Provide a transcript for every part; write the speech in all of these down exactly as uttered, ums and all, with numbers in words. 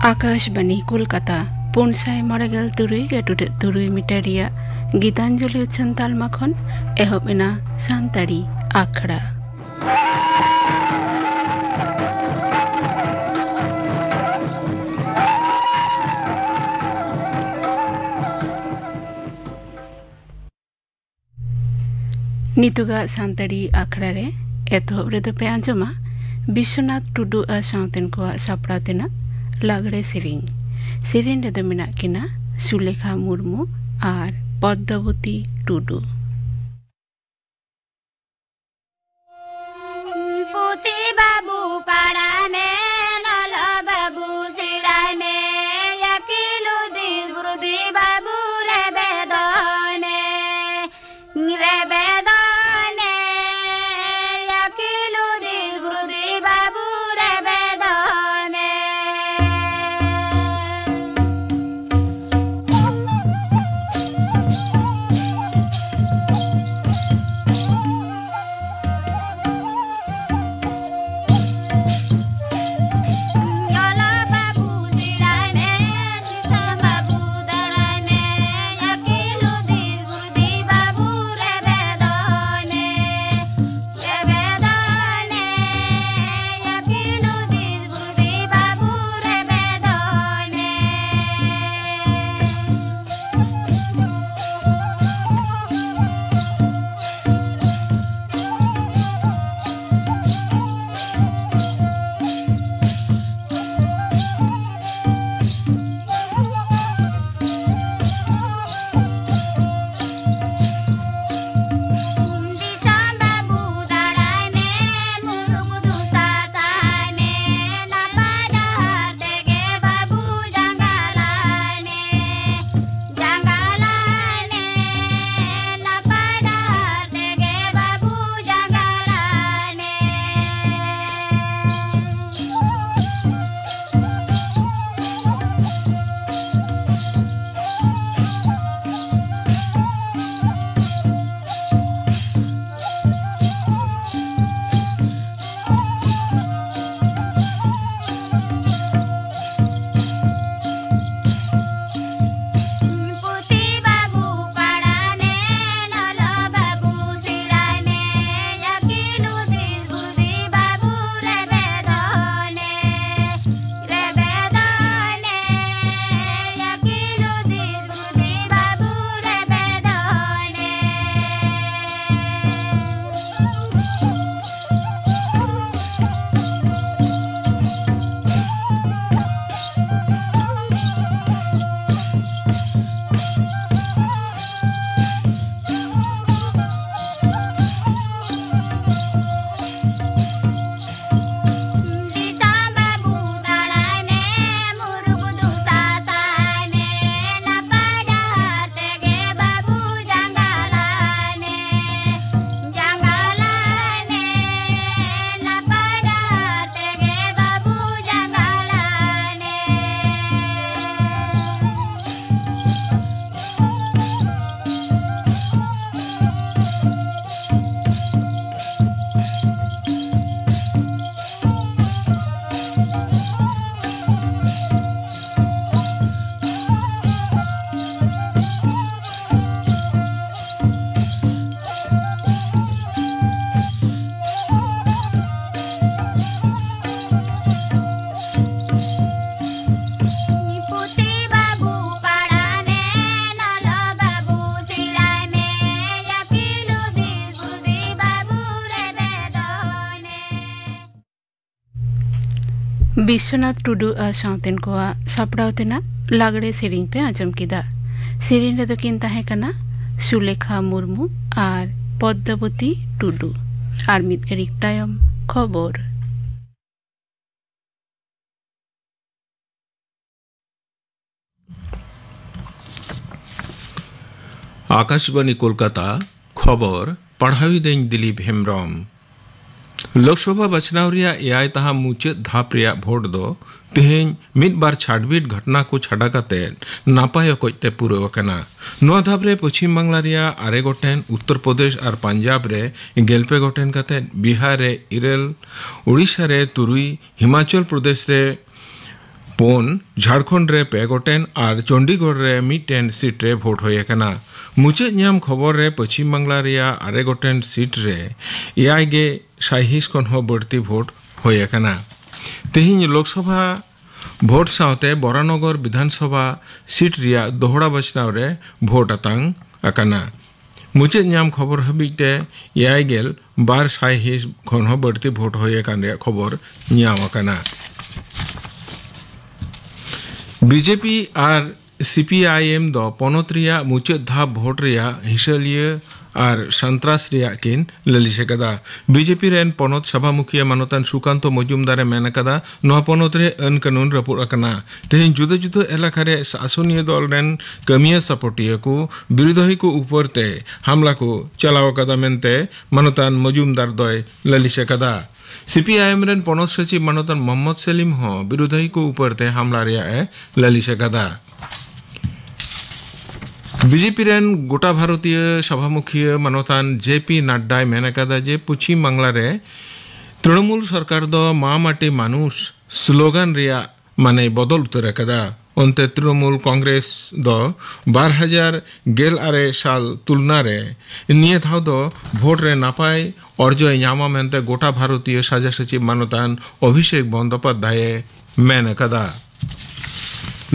ᱟᱠᱟᱥᱵᱟᱱᱤ ᱠᱳᱞᱠᱟᱛᱟ, ᱯᱩᱱ ᱥᱟᱭ ᱢᱚᱬᱮ ᱜᱮᱞ ᱛᱩᱨᱩᱭ ᱜᱮ ᱴᱩᱰᱟᱹᱜ ᱛᱩᱨᱩᱭ ᱢᱤᱴᱟᱨ ᱨᱮᱭᱟᱜ ᱜᱤᱛᱟᱧᱡᱚᱞᱤ ᱩᱪᱷᱟᱹᱱ ᱛᱟᱞᱢᱟ ᱠᱷᱚᱱ ᱮᱦᱚᱵ ᱮᱱᱟ ᱥᱟᱱᱛᱟᱲᱤ ᱟᱠᱷᱲᱟ᱾ ᱱᱤᱛᱚᱜᱟᱜ ᱥᱟᱱᱛᱟᱲᱤ ᱟᱠᱷᱲᱟ ᱨᱮ ᱮᱛᱚᱦᱚᱵ ᱨᱮᱫᱚ ᱯᱮ ᱟᱸᱡᱚᱢᱟ ᱵᱤᱥᱥᱚᱱᱟᱛᱷ ᱴᱩᱰᱩ ᱟᱨ ᱥᱟᱶᱛᱮᱱ ᱠᱚᱣᱟᱜ ᱥᱟᱯᱲᱟᱣ ᱛᱮᱱᱟᱜ ᱞᱟᱜᱽᱲᱮ ᱥᱮᱨᱮᱧ᱾ ᱥᱮᱨᱮᱧ ᱨᱮᱫᱚ ᱢᱮᱱᱟᱜ ᱠᱤᱱᱟ ᱥᱩᱞᱮᱠᱷᱟ ᱢᱩᱨᱢᱩ ᱟᱨ ᱯᱚᱫᱽᱫᱟᱵᱚᱛᱤ ᱴᱩᱰᱩ᱾ ᱯᱩᱛᱷᱤ ᱵᱟᱹᱵᱩ ᱯᱟᱲᱦᱟᱣ ᱢᱮ, ᱚᱞ ᱵᱟᱹᱵᱩ ᱥᱮᱬᱟᱭ ᱢᱮ, ᱟᱹᱠᱤᱞ ᱦᱩᱫᱤᱥ ᱵᱩᱨᱫᱷᱤ ᱵᱟᱹᱵᱩ ᱨᱮᱵᱮᱫᱚᱜ ᱢᱮ, ᱨᱮᱵᱮᱫᱚᱜ ᱢᱮ, ᱟᱹᱠᱤᱞ ᱦᱩᱫᱤᱥ ᱵᱩᱨᱫᱷᱤ ᱵᱟᱹᱵᱩ ᱨᱮᱵᱮᱫᱚᱜ ᱢᱮ᱾ ᱵᱤᱥᱥᱚᱱᱟᱛᱷ ᱴᱩᱰᱩ ᱟᱨ ᱥᱟᱶᱛᱮᱱ ᱠᱚᱣᱟᱜ ᱥᱟᱯᱲᱟᱣ ᱛᱮᱱᱟᱜ ᱞᱟᱜᱽᱲᱮ ᱥᱮᱨᱮᱧ ᱯᱮ ᱟᱸᱡᱚᱢ ᱠᱮᱫᱟ᱾ ᱥᱮᱨᱮᱧ ᱨᱮᱫᱚ ᱠᱤᱱ ᱛᱟᱦᱮᱸ ᱠᱟᱱᱟ ᱥᱩᱞᱮᱠᱷᱟ ᱢᱩᱨᱢᱩ ᱟᱨ ᱯᱚᱫᱽᱫᱟᱵᱚᱛᱤ ᱴᱩᱰᱩ᱾ ᱟᱨ ᱢᱤᱫ ᱜᱷᱟᱹᱲᱤᱡ ᱛᱟᱭᱚᱢ ᱠᱷᱚᱵᱚᱨ᱾ ᱟᱠᱟᱥᱵᱟᱬᱤ ᱠᱳᱞᱠᱟᱛᱟ, ᱠᱷᱚᱵᱚᱨ ᱯᱟᱲᱦᱟᱣᱤᱫᱟᱹᱧ ᱫᱤᱞᱤᱯ ᱦᱮᱢᱵᱽᱨᱚᱢ᱾ ᱞᱳᱠᱥᱚᱵᱷᱟ ᱵᱟᱪᱷᱱᱟᱣ ᱨᱮᱭᱟᱜ ᱮᱭᱟᱭ ᱛᱟᱦᱟ ᱢᱩᱪᱟᱹᱫ ᱫᱷᱟᱯ ᱨᱮᱭᱟᱜ ᱵᱷᱳᱴ ᱫᱚ ᱛᱮᱦᱮᱧ ᱢᱤᱫ ᱵᱟᱨ ᱪᱷᱟᱰᱵᱤᱰ ᱜᱷᱚᱴᱚᱱᱟ ᱠᱚ ᱪᱷᱟᱰᱟ ᱠᱟᱛᱮ ᱱᱟᱯᱟᱭ ᱚᱠᱚᱡ ᱛᱮ ᱯᱩᱨᱟᱹᱣ ᱟᱠᱟᱱᱟ᱾ ᱱᱚᱣᱟ ᱫᱷᱟᱯ ᱨᱮ ᱯᱚᱪᱷᱤᱢ ᱵᱟᱝᱞᱟ ᱨᱮᱭᱟᱜ ᱟᱨᱮ ᱜᱚᱴᱮᱱ, ᱩᱛᱛᱚᱨ ᱯᱨᱚᱫᱮᱥ ᱟᱨ ᱯᱟᱧᱡᱟᱵᱽ ᱨᱮ ᱜᱮᱞ ᱯᱮ ᱜᱚᱴᱮᱱ ᱠᱟᱛᱮ, ᱵᱤᱦᱟᱨ ᱨᱮ ᱤᱨᱟᱹᱞ, ᱳᱰᱤᱥᱟ ᱨᱮ ᱛᱩᱨᱩᱭ, ᱦᱤᱢᱟᱪᱚᱞ ᱯᱨᱚᱫᱮᱥ ᱨᱮ ᱯᱩᱱ, ᱡᱷᱟᱲᱠᱷᱚᱸᱰ ᱨᱮ ᱯᱮ ᱜᱚᱴᱮᱱ ᱟᱨ ᱪᱚᱱᱰᱤᱜᱚᱲ ᱨᱮ ᱢᱤᱫᱴᱮᱱ ᱥᱤᱴ ᱨᱮ ᱵᱷᱳᱴ ᱦᱩᱭ ᱟᱠᱟᱱᱟ᱾ ᱢᱩᱪᱟᱹᱫ ᱧᱟᱢ ᱠᱷᱚᱵᱚᱨ ᱨᱮ ᱯᱚᱪᱷᱤᱢ ᱵᱟᱝᱞᱟ ᱨᱮᱭᱟᱜ ᱟᱨᱮ ᱜᱚᱴᱮᱱ ᱥᱤᱴ ᱨᱮ ᱮᱭᱟᱭ ᱜᱮ ᱥᱟᱭᱦᱤᱸᱥ ᱠᱷᱚᱱ ᱦᱚᱸ ᱵᱟᱹᱲᱛᱤ ᱵᱷᱳᱴ ᱦᱩᱭ ᱟᱠᱟᱱᱟ᱾ ᱛᱮᱦᱮᱧ ᱞᱳᱠᱥᱚᱵᱷᱟ ᱵᱷᱳᱴ ᱥᱟᱶᱛᱮ ᱵᱚᱨᱟᱱᱚᱜᱚᱨ ᱵᱤᱫᱷᱟᱱ ᱥᱚᱵᱷᱟ ᱥᱤᱴ ᱨᱮᱭᱟᱜ ᱫᱚᱦᱲᱟ ᱵᱟᱪᱷᱱᱟᱣ ᱨᱮ ᱵᱷᱳᱴ ᱟᱛᱟᱝ ᱟᱠᱟᱱᱟ᱾ ᱢᱩᱪᱟᱹᱫ ᱧᱟᱢ ᱠᱷᱚᱵᱚᱨ ᱦᱟᱹᱵᱤᱡ ᱛᱮ ᱮᱭᱟᱭ ᱜᱮᱞ ᱵᱟᱨ ᱥᱟᱭᱦᱤᱸᱥ ᱠᱷᱚᱱ ᱦᱚᱸ ᱵᱟᱹᱲᱛᱤ ᱵᱷᱳᱴ ᱦᱩᱭ ᱟᱠᱟᱱ ᱨᱮᱭᱟᱜ ᱠᱷᱚᱵᱚᱨ ᱧᱟᱢ ᱟᱠᱟᱱᱟ᱾ ᱵᱤᱡᱮᱯᱤ ᱟᱨ ᱥᱤᱯᱤᱟᱭᱮᱢ ᱫᱚ ᱯᱚᱱᱚᱛ ᱨᱮᱭᱟᱜ ᱢᱩᱪᱟᱹᱫ ᱫᱷᱟᱯ ᱵᱷᱳᱴ ᱨᱮᱭᱟᱜ ᱦᱤᱥᱟᱹᱞᱤᱭᱟᱹ ᱟᱨ ᱥᱟᱱᱛᱨᱟᱥ ᱨᱮᱭᱟᱜ ᱠᱤᱱ ᱞᱟᱹᱞᱤᱥ ᱟᱠᱟᱫᱟ᱾ ᱵᱤᱡᱮᱯᱤ ᱨᱮᱱ ᱯᱚᱱᱚᱛ ᱥᱚᱵᱷᱟ ᱢᱩᱠᱷᱤᱭᱟᱹ ᱢᱟᱱᱚᱛᱟᱱ ᱥᱩᱠᱟᱱᱛᱚ ᱢᱚᱡᱩᱢᱫᱟᱨ ᱮ ᱢᱮᱱ ᱟᱠᱟᱫᱟ, ᱱᱚᱣᱟ ᱯᱚᱱᱚᱛ ᱨᱮ ᱟᱹᱱ ᱠᱟᱹᱱᱩᱱ ᱨᱟᱹᱯᱩᱫ ᱟᱠᱟᱱᱟ᱾ ᱛᱮᱦᱮᱧ ᱡᱩᱫᱟᱹ ᱡᱩᱫᱟᱹ ᱮᱞᱟᱠᱟ ᱨᱮ ᱥᱟᱥᱚᱱᱤᱭᱟᱹ ᱫᱚᱞ ᱨᱮᱱ ᱠᱟᱹᱢᱤᱭᱟᱹ ᱥᱟᱯᱚᱴᱤᱭᱟᱹ ᱠᱚ ᱵᱤᱨᱳᱫᱷᱤ ᱠᱚ ᱩᱯᱚᱨ ᱛᱮ ᱦᱟᱢᱞᱟ ᱠᱚ ᱪᱟᱞᱟᱣ ᱟᱠᱟᱫᱟ ᱢᱮᱱᱛᱮ ᱢᱟᱱᱚᱛᱟᱱ ᱢᱚᱡᱩᱢᱫᱟᱨ ᱫᱚᱭ ᱞᱟᱹᱞᱤᱥ ᱟᱠᱟᱫᱟ᱾ ᱥᱤᱯᱤᱟᱭᱮᱢ ᱨᱮᱱ ᱯᱚᱱᱚᱛ ᱥᱚᱪᱤᱵᱽ ᱢᱟᱱᱚᱛᱟᱱ ᱢᱚᱦᱚᱢᱢᱚᱫᱽ ᱥᱮᱞᱤᱢ ᱦᱚᱸ ᱵᱤᱨᱳᱫᱷᱤ ᱠᱚ ᱩᱯᱚᱨ ᱛᱮ ᱦᱟᱢᱞᱟ ᱨᱮᱭᱟᱜ ᱮ ᱞᱟᱹᱞᱤᱥ ᱟᱠᱟᱫᱟ᱾ ᱵᱤᱡᱮᱯᱤ ᱨᱮᱱ ᱜᱚᱴᱟ ᱵᱷᱟᱨᱚᱛᱤᱭᱚ ᱥᱚᱵᱷᱟ ᱢᱩᱠᱷᱤᱭᱟᱹ ᱢᱟᱱᱚᱛᱟᱱ ᱡᱮ ᱯᱤ ᱱᱟᱰᱰᱟᱭ ᱢᱮᱱ ᱟᱠᱟᱫᱟ ᱡᱮ ᱯᱚᱪᱷᱤᱢ ᱵᱟᱝᱞᱟ ᱨᱮ ᱛᱨᱤᱱᱚᱢᱩᱞ ᱥᱚᱨᱠᱟᱨ ᱫᱚ ᱢᱟ ᱢᱟᱴᱤ ᱢᱟᱱᱩᱥ ᱥᱞᱳᱜᱟᱱ ᱨᱮᱭᱟᱜ ᱢᱟᱱᱮᱭ ᱵᱚᱫᱚᱞ ᱩᱛᱟᱹᱨ ᱟᱠᱟᱫᱟ᱾ ᱚᱱᱛᱮ ᱛᱨᱤᱱᱚᱢᱩᱞ ᱠᱚᱝᱜᱨᱮᱥ ᱫᱚ ᱵᱟᱨ ᱦᱟᱡᱟᱨ ᱜᱮᱞ ᱟᱨᱮ ᱥᱟᱞ ᱛᱩᱞᱱᱟ ᱨᱮ ᱱᱤᱭᱟᱹ ᱫᱷᱟᱣ ᱫᱚ ᱵᱷᱳᱴ ᱨᱮ ᱱᱟᱯᱟᱭ ᱚᱨᱡᱚᱭ ᱧᱟᱢᱟ ᱢᱮᱱᱛᱮ ᱜᱚᱴᱟ ᱵᱷᱟᱨᱚᱛᱤᱭᱚ ᱥᱟᱡᱟ ᱥᱚᱪᱤᱵᱽ ᱢᱟᱱᱚᱛᱟᱱ ᱚᱵᱷᱤᱥᱮᱠ ᱵᱚᱱᱫᱳᱯᱟᱫᱽᱫᱷᱟᱭᱮ ᱢᱮᱱ ᱟᱠᱟᱫᱟ᱾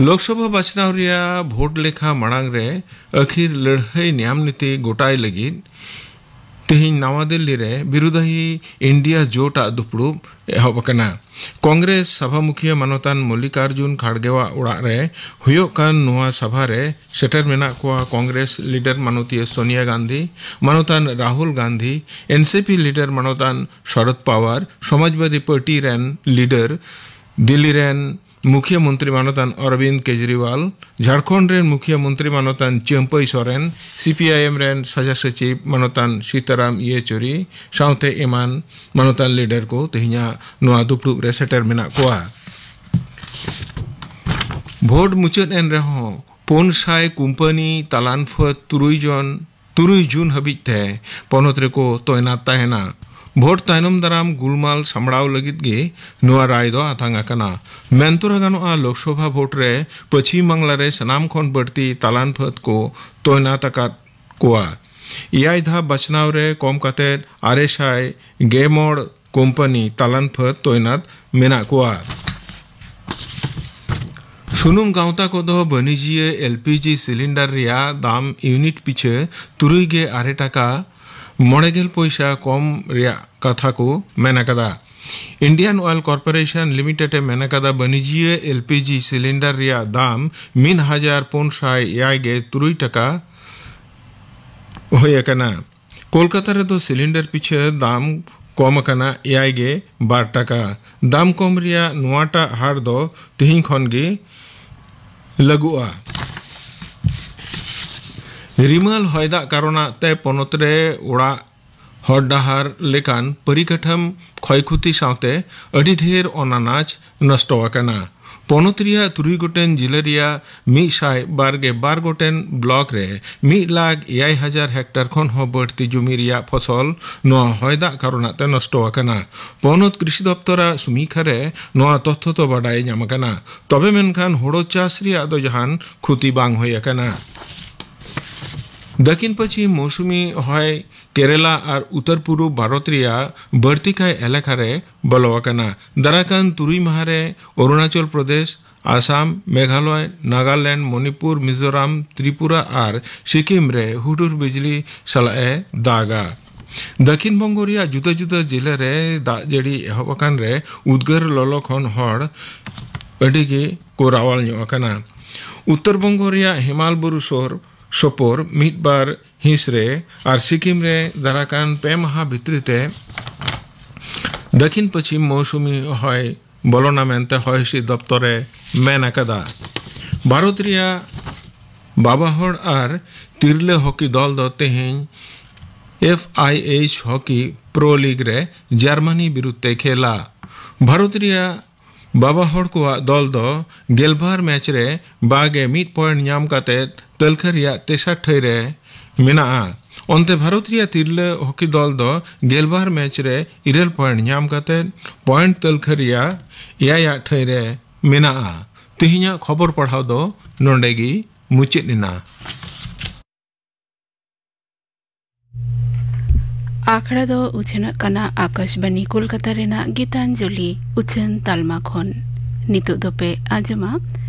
ᱞᱳᱠᱥᱚᱵᱷᱟ ᱵᱟᱪᱷᱱᱟᱣ ᱨᱮᱭᱟᱜ ᱵᱷᱳᱴ ᱞᱮᱠᱷᱟ ᱢᱟᱲᱟᱝ ᱨᱮ ᱟᱹᱠᱷᱤᱨ ᱞᱟᱹᱲᱦᱟᱹᱭ ᱱᱤᱭᱟᱢ ᱱᱤᱛᱤ ᱜᱚᱴᱟᱭ ᱞᱟᱹᱜᱤᱫ ᱛᱮᱦᱮᱧ ᱱᱟᱣᱟ ᱫᱤᱞᱞᱤ ᱨᱮ ᱵᱤᱨᱩᱫᱷᱟᱦᱤ ᱤᱱᱰᱤᱭᱟ ᱡᱳᱴ ᱟᱜ ᱫᱩᱯᱲᱩᱵ ᱮᱦᱚᱵ ᱟᱠᱟᱱᱟ᱾ ᱠᱚᱝᱜᱨᱮᱥ ᱥᱟᱵᱷᱟ ᱢᱩᱠᱷᱤᱭᱟᱹ ᱢᱟᱱᱚᱛᱟᱱ ᱢᱚᱞᱞᱤᱠᱟᱨᱡᱩᱱ ᱠᱷᱟᱲᱜᱮᱣᱟᱜ ᱚᱲᱟᱜ ᱨᱮ ᱦᱩᱭᱩᱜ ᱠᱟᱱ ᱱᱚᱣᱟ ᱥᱟᱵᱷᱟ ᱨᱮ ᱥᱮᱴᱮᱨ ᱢᱮᱱᱟᱜ ᱠᱚᱣᱟ ᱠᱚᱝᱜᱨᱮᱥ ᱞᱤᱰᱟᱨ ᱢᱟᱱᱚᱛᱤᱭᱟᱹ ᱥᱳᱱᱤᱭᱟ ᱜᱟᱱᱫᱷᱤ, ᱢᱟᱱᱚᱛᱟᱱ ᱨᱟᱦᱩᱞ ᱜᱟᱱᱫᱷᱤ, ᱮᱱᱥᱤᱯᱤ ᱞᱤᱰᱟᱨ ᱢᱟᱱᱚᱛᱟᱱ ᱥᱚᱨᱚᱫ ᱯᱟᱣᱟᱨ, ᱥᱚᱢᱟᱡᱽᱵᱟᱫᱤ ᱯᱟᱨᱴᱤ ᱨᱮᱱ ᱞᱤᱰᱟᱨ, ᱫᱤᱞᱞᱤ ᱨᱮᱱ ᱢᱩᱠᱷᱤᱭᱟᱹ ᱢᱚᱱᱛᱨᱤ ᱢᱟᱱᱚᱛᱟᱱ ᱚᱨᱚᱵᱤᱱᱫ ᱠᱮᱡᱨᱤᱣᱟᱞ, ᱡᱷᱟᱲᱠᱷᱚᱸᱰ ᱨᱮᱱ ᱢᱩᱠᱷᱤᱭᱟᱹ ᱢᱚᱱᱛᱨᱤ ᱢᱟᱱᱚᱛᱟᱱ ᱪᱟᱹᱢᱯᱟᱹᱭ ᱥᱚᱨᱮᱱ, ᱥᱤᱯᱤᱟᱭᱮᱢ ᱨᱮᱱ ᱥᱟᱡᱟ ᱥᱚᱪᱤᱵᱽ ᱢᱟᱱᱚᱛᱟᱱ ᱥᱤᱛᱟᱨᱟᱢ ᱤᱭᱮᱪᱩᱨᱤ ᱥᱟᱶᱛᱮ ᱮᱢᱟᱱ ᱢᱟᱱᱚᱛᱟᱱ ᱞᱤᱰᱟᱨ ᱠᱚ ᱛᱮᱦᱮᱧᱟᱜ ᱱᱚᱣᱟ ᱫᱩᱯᱲᱩᱵ ᱨᱮ ᱥᱮᱴᱮᱨ ᱢᱮᱱᱟᱜ ᱠᱚᱣᱟ᱾ ᱵᱷᱳᱴ ᱢᱩᱪᱟᱹᱫ ᱮᱱ ᱨᱮᱦᱚᱸ ᱯᱩᱱ ᱥᱟᱭ ᱠᱳᱢᱯᱟᱱᱤ ᱛᱟᱞᱟᱱ ᱯᱷᱟᱹᱫ ᱛᱩᱨᱩᱭ ᱡᱚᱱ ᱛᱩᱨᱩᱭ ᱡᱩᱱ ᱦᱟᱹᱵᱤᱡ ᱛᱮ ᱯᱚᱱᱚᱛ ᱨᱮᱠᱚ ᱛᱚᱭᱱᱟᱛ ᱛᱟᱦᱮᱱᱟ᱾ ᱵᱷᱳᱴ ᱛᱟᱭᱱᱚᱢ ᱫᱟᱨᱟᱢ ᱜᱩᱞᱢᱟᱞ ᱥᱟᱢᱵᱲᱟᱣ ᱞᱟᱹᱜᱤᱫ ᱜᱮ ᱱᱚᱣᱟ ᱨᱟᱭ ᱫᱚ ᱟᱛᱟᱝ ᱟᱠᱟᱱᱟ᱾ ᱢᱮᱱᱛᱚᱨᱟ ᱜᱟᱱᱚᱜᱼᱟ, ᱞᱳᱠᱥᱚᱵᱷᱟ ᱵᱷᱳᱴ ᱨᱮ ᱯᱚᱪᱷᱤᱢ ᱵᱟᱝᱞᱟ ᱨᱮ ᱥᱟᱱᱟᱢ ᱠᱷᱚᱱ ᱵᱟᱹᱲᱛᱤ ᱛᱟᱞᱟᱱ ᱯᱷᱟᱹᱫ ᱠᱚ ᱛᱚᱭᱱᱟᱛ ᱟᱠᱟᱫ ᱠᱚᱣᱟ᱾ ᱮᱭᱟᱭ ᱫᱷᱟᱯ ᱵᱟᱪᱷᱱᱟᱣ ᱨᱮ ᱠᱚᱢ ᱠᱟᱛᱮ ᱟᱨᱮ ᱥᱟᱭ ᱜᱮᱢᱚᱬ ᱠᱳᱢᱯᱟᱱᱤ ᱛᱟᱞᱟᱱ ᱯᱷᱟᱹᱫ ᱛᱚᱭᱱᱟᱛ ᱢᱮᱱᱟᱜ ᱠᱚᱣᱟ᱾ ᱥᱩᱱᱩᱢ ᱜᱟᱶᱛᱟ ᱠᱚᱫᱚ ᱵᱟᱹᱱᱤᱡᱤᱭᱟᱹ ᱮᱞ ᱯᱤ ᱡᱤ ᱥᱤᱞᱤᱱᱰᱟᱨ ᱨᱮᱭᱟᱜ ᱫᱟᱢ ᱤᱭᱩᱱᱤᱴ ᱯᱤᱪᱷᱟᱹ ᱛᱩᱨᱩᱭ ᱜᱮ ᱟᱨᱮ ᱴᱟᱠᱟ ᱢᱚᱬᱮ ᱜᱮᱞ ᱯᱚᱭᱥᱟ ᱠᱚᱢ ᱨᱮᱭᱟᱜ ᱠᱟᱛᱷᱟ ᱠᱚ ᱢᱮᱱ ᱟᱠᱟᱫᱟ᱾ Indian Oil Corporation Limited ᱮ ᱢᱮᱱ ᱟᱠᱟᱫᱟ, ᱵᱟᱹᱱᱤᱡᱤᱭᱟᱹ ᱮᱞ ᱯᱤ ᱡᱤ ᱥᱤᱞᱤᱱᱰᱟᱨ ᱨᱮᱭᱟᱜ ᱫᱟᱢ ᱢᱤᱫ ᱦᱟᱡᱟᱨ ᱯᱩᱱ ᱥᱟᱭ ᱮᱭᱟᱭ ᱜᱮ ᱛᱩᱨᱩᱭ ᱴᱟᱠᱟ ᱦᱩᱭ ᱟᱠᱟᱱᱟ᱾ ᱠᱳᱞᱠᱟᱛᱟ ᱨᱮᱫᱚ ᱥᱤᱞᱤᱱᱰᱟᱨ ᱯᱤᱪᱷᱟᱹ ᱫᱟᱢ ᱠᱚᱢ ᱟᱠᱟᱱᱟ ᱮᱭᱟᱭ ᱜᱮ ᱵᱟᱨ ᱴᱟᱠᱟ᱾ ᱫᱟᱢ ᱠᱚᱢ ᱨᱮᱭᱟᱜ ᱱᱚᱣᱟᱴᱟᱜ ᱦᱟᱨ ᱫᱚ ᱛᱮᱦᱮᱧ ᱠᱷᱚᱱ ᱜᱮ ᱞᱟᱹᱜᱩᱜᱼᱟ᱾ ᱨᱤᱢᱟᱹᱞ ᱦᱚᱭ ᱫᱟᱜ ᱠᱟᱨᱚᱱᱟᱜ ᱛᱮ ᱯᱚᱱᱚᱛ ᱨᱮ ᱚᱲᱟᱜ, ᱦᱚᱨ ᱰᱟᱦᱟᱨ ᱞᱮᱠᱟᱱ ᱯᱚᱨᱤᱠᱟᱴᱷᱟᱢ ᱠᱷᱚᱭ ᱠᱷᱩᱛᱤ ᱥᱟᱶᱛᱮ ᱟᱹᱰᱤ ᱰᱷᱮᱨ ᱚᱱᱟᱱᱟᱡ ᱱᱚᱥᱴᱚ ᱟᱠᱟᱱᱟ᱾ ᱯᱚᱱᱚᱛ ᱨᱮᱭᱟᱜ ᱛᱩᱨᱩᱭ ᱜᱚᱴᱮᱱ ᱡᱤᱞᱟᱹ ᱨᱮᱭᱟᱜ ᱢᱤᱫ ᱥᱟᱭ ᱵᱟᱨ ᱜᱮ ᱵᱟᱨ ᱜᱚᱴᱮᱱ ᱵᱞᱚᱠ ᱨᱮ ᱢᱤᱫ ᱞᱟᱠᱷ ᱮᱭᱟᱭ ᱦᱟᱡᱟᱨ ᱦᱮᱠᱴᱟᱨ ᱠᱷᱚᱱ ᱦᱚᱸ ᱵᱟᱹᱲᱛᱤ ᱡᱩᱢᱤ ᱨᱮᱭᱟᱜ ᱯᱷᱚᱥᱚᱞ ᱱᱚᱣᱟ ᱦᱚᱭ ᱫᱟᱜ ᱠᱟᱨᱚᱱᱟᱜ ᱛᱮ ᱱᱚᱥᱴᱚ ᱟᱠᱟᱱᱟ᱾ ᱯᱚᱱᱚᱛ ᱠᱨᱤᱥᱤ ᱫᱚᱯᱛᱚᱨᱟᱜ ᱥᱩᱢᱤᱠᱷᱟ ᱨᱮ ᱱᱚᱣᱟ ᱛᱚᱛᱛᱷᱚ ᱫᱚ ᱵᱟᱰᱟᱭ ᱧᱟᱢ ᱟᱠᱟᱱᱟ᱾ ᱛᱚᱵᱮ ᱢᱮᱱᱠᱷᱟᱱ ᱦᱳᱲᱳ ᱪᱟᱥ ᱨᱮᱭᱟᱜ ᱫᱚ ᱡᱟᱦᱟᱱ ᱠᱷᱩᱛᱤ ᱵᱟᱝ ᱦᱩᱭ ᱟᱠᱟᱱᱟ᱾ ᱫᱟᱹᱠᱷᱤᱱ ᱯᱚᱪᱷᱤᱢ ᱢᱳᱣᱥᱩᱢᱤ ᱦᱚᱭ ᱠᱮᱨᱟᱞᱟ ᱟᱨ ᱩᱛᱛᱚᱨ ᱯᱩᱨᱩᱵ ᱵᱷᱟᱨᱚᱛ ᱨᱮᱭᱟᱜ ᱵᱟᱹᱲᱛᱤ ᱠᱟᱭ ᱮᱞᱟᱠᱟ ᱨᱮ ᱵᱚᱞᱚ ᱟᱠᱟᱱᱟ᱾ ᱫᱟᱨᱟᱭ ᱠᱟᱱ ᱛᱩᱨᱩᱭ ᱢᱟᱦᱟ ᱨᱮ ᱚᱨᱩᱱᱟᱪᱚᱞ ᱯᱨᱚᱫᱮᱥ, ᱟᱥᱟᱢ, ᱢᱮᱜᱷᱟᱞᱚᱭ, ᱱᱟᱜᱟᱞᱮᱱᱰ, ᱢᱚᱱᱤᱯᱩᱨ, ᱢᱤᱡᱳᱨᱟᱢ, ᱛᱨᱤᱯᱩᱨᱟ ᱟᱨ ᱥᱤᱠᱤᱢ ᱨᱮ ᱦᱩᱰᱩᱨ ᱵᱤᱡᱽᱞᱤ ᱥᱟᱞᱟᱜ ᱮ ᱫᱟᱜᱟ᱾ ᱫᱟᱹᱠᱷᱤᱱ ᱵᱚᱝᱜᱚ ᱨᱮᱭᱟᱜ ᱡᱩᱫᱟᱹ ᱡᱩᱫᱟᱹ ᱡᱤᱞᱟᱹ ᱨᱮ ᱫᱟᱜ ᱡᱟᱹᱲᱤ ᱮᱦᱚᱵ ᱟᱠᱟᱱ ᱨᱮ ᱩᱫᱽᱜᱟᱹᱨ ᱞᱚᱞᱚ ᱠᱷᱚᱱ ᱦᱚᱲ ᱟᱹᱰᱤ ᱜᱮ ᱠᱚ ᱨᱟᱣᱟᱞ ᱧᱚᱜ ᱟᱠᱟᱱᱟ᱾ ᱩᱛᱛᱚᱨ ᱵᱚᱝᱜᱚ ᱨᱮᱭᱟᱜ ᱦᱮᱢᱟᱞ ᱵᱩᱨᱩ ᱥᱳᱨ ᱥᱳᱯᱳᱨ ᱢᱤᱫ ᱵᱟᱨ ᱦᱤᱸᱥ ᱨᱮ ᱟᱨ ᱥᱤᱠᱤᱢ ᱨᱮ ᱫᱟᱨᱟᱠᱟᱱ ᱯᱮ ᱢᱟᱦᱟ ᱵᱷᱤᱛᱨᱤ ᱛᱮ ᱫᱟᱹᱠᱷᱤᱱ ᱯᱚᱪᱷᱤᱢ ᱢᱳᱣᱥᱩᱢᱤ ᱦᱚᱭ ᱵᱚᱞᱚᱱᱟ ᱢᱮᱱᱛᱮ ᱦᱚᱭ ᱦᱤᱸᱥᱤᱫ ᱫᱚᱯᱛᱚᱨ ᱮ ᱢᱮᱱ ᱟᱠᱟᱫᱟ᱾ ᱵᱷᱟᱨᱚᱛ ᱨᱮᱭᱟᱜ ᱵᱟᱵᱟ ᱦᱚᱲ ᱟᱨ ᱛᱤᱨᱞᱟᱹ ᱦᱚᱠᱤ ᱫᱚᱞ ᱫᱚ ᱛᱮᱦᱮᱧ F I H hockey pro league ᱨᱮ ᱡᱟᱨᱢᱟᱱᱤ ᱵᱤᱨᱩᱫᱷ ᱛᱮ ᱠᱷᱮᱞᱟ᱾ ᱵᱷᱟᱨᱚᱛ ᱨᱮᱭᱟᱜ ᱵᱟᱵᱟ ᱦᱚᱲ ᱠᱚᱣᱟᱜ ᱫᱚᱞ ᱫᱚ ᱜᱮᱞᱵᱟᱨ ᱢᱮᱪ ᱨᱮ ᱵᱟᱜᱮ ᱢᱤᱫ ᱯᱚᱭᱮᱱᱴ ᱧᱟᱢ ᱠᱟᱛᱮ ᱛᱟᱹᱞᱠᱷᱟᱹ ᱨᱮᱭᱟᱜ ᱛᱮᱥᱟᱨ ᱴᱷᱟᱹᱭ ᱨᱮ ᱢᱮᱱᱟᱜᱼᱟ᱾ ᱚᱱᱛᱮ ᱵᱷᱟᱨᱚᱛ ᱨᱮᱭᱟᱜ ᱛᱤᱨᱞᱟᱹ ᱦᱚᱠᱤ ᱫᱚᱞ ᱫᱚ ᱜᱮᱞᱵᱟᱨ ᱢᱮᱪ ᱨᱮ ᱤᱨᱟᱹᱞ ᱯᱚᱭᱮᱱᱴ ᱧᱟᱢ ᱠᱟᱛᱮ ᱯᱚᱭᱮᱱᱴ ᱛᱟᱹᱞᱠᱷᱟᱹ ᱨᱮᱭᱟᱜ ᱮᱭᱟᱭᱟᱜ ᱴᱷᱟᱹᱭ ᱨᱮ ᱢᱮᱱᱟᱜᱼᱟ᱾ ᱛᱮᱦᱮᱧᱟᱜ ᱠᱷᱚᱵᱚᱨ ᱯᱟᱲᱦᱟᱣ ᱫᱚ ᱱᱚᱰᱮ ᱜᱮ ᱢᱩᱪᱟᱹᱫ ᱮᱱᱟ᱾ ᱟᱠᱷᱲᱟ ᱫᱚ ᱩᱪᱷᱟᱹᱱᱚᱜ ᱠᱟᱱᱟ ᱟᱠᱟᱥᱵᱟᱱᱤ ᱠᱳᱞᱠᱟᱛᱟ ᱨᱮᱱᱟᱜ ᱜᱤᱛᱟᱧᱡᱚᱞᱤ ᱩᱪᱷᱟᱹᱱ ᱛᱟᱞᱢᱟ ᱠᱷᱚᱱ᱾ ᱱᱤᱛᱚᱜ ᱫᱚᱯᱮ ᱟᱸᱡᱚᱢᱟ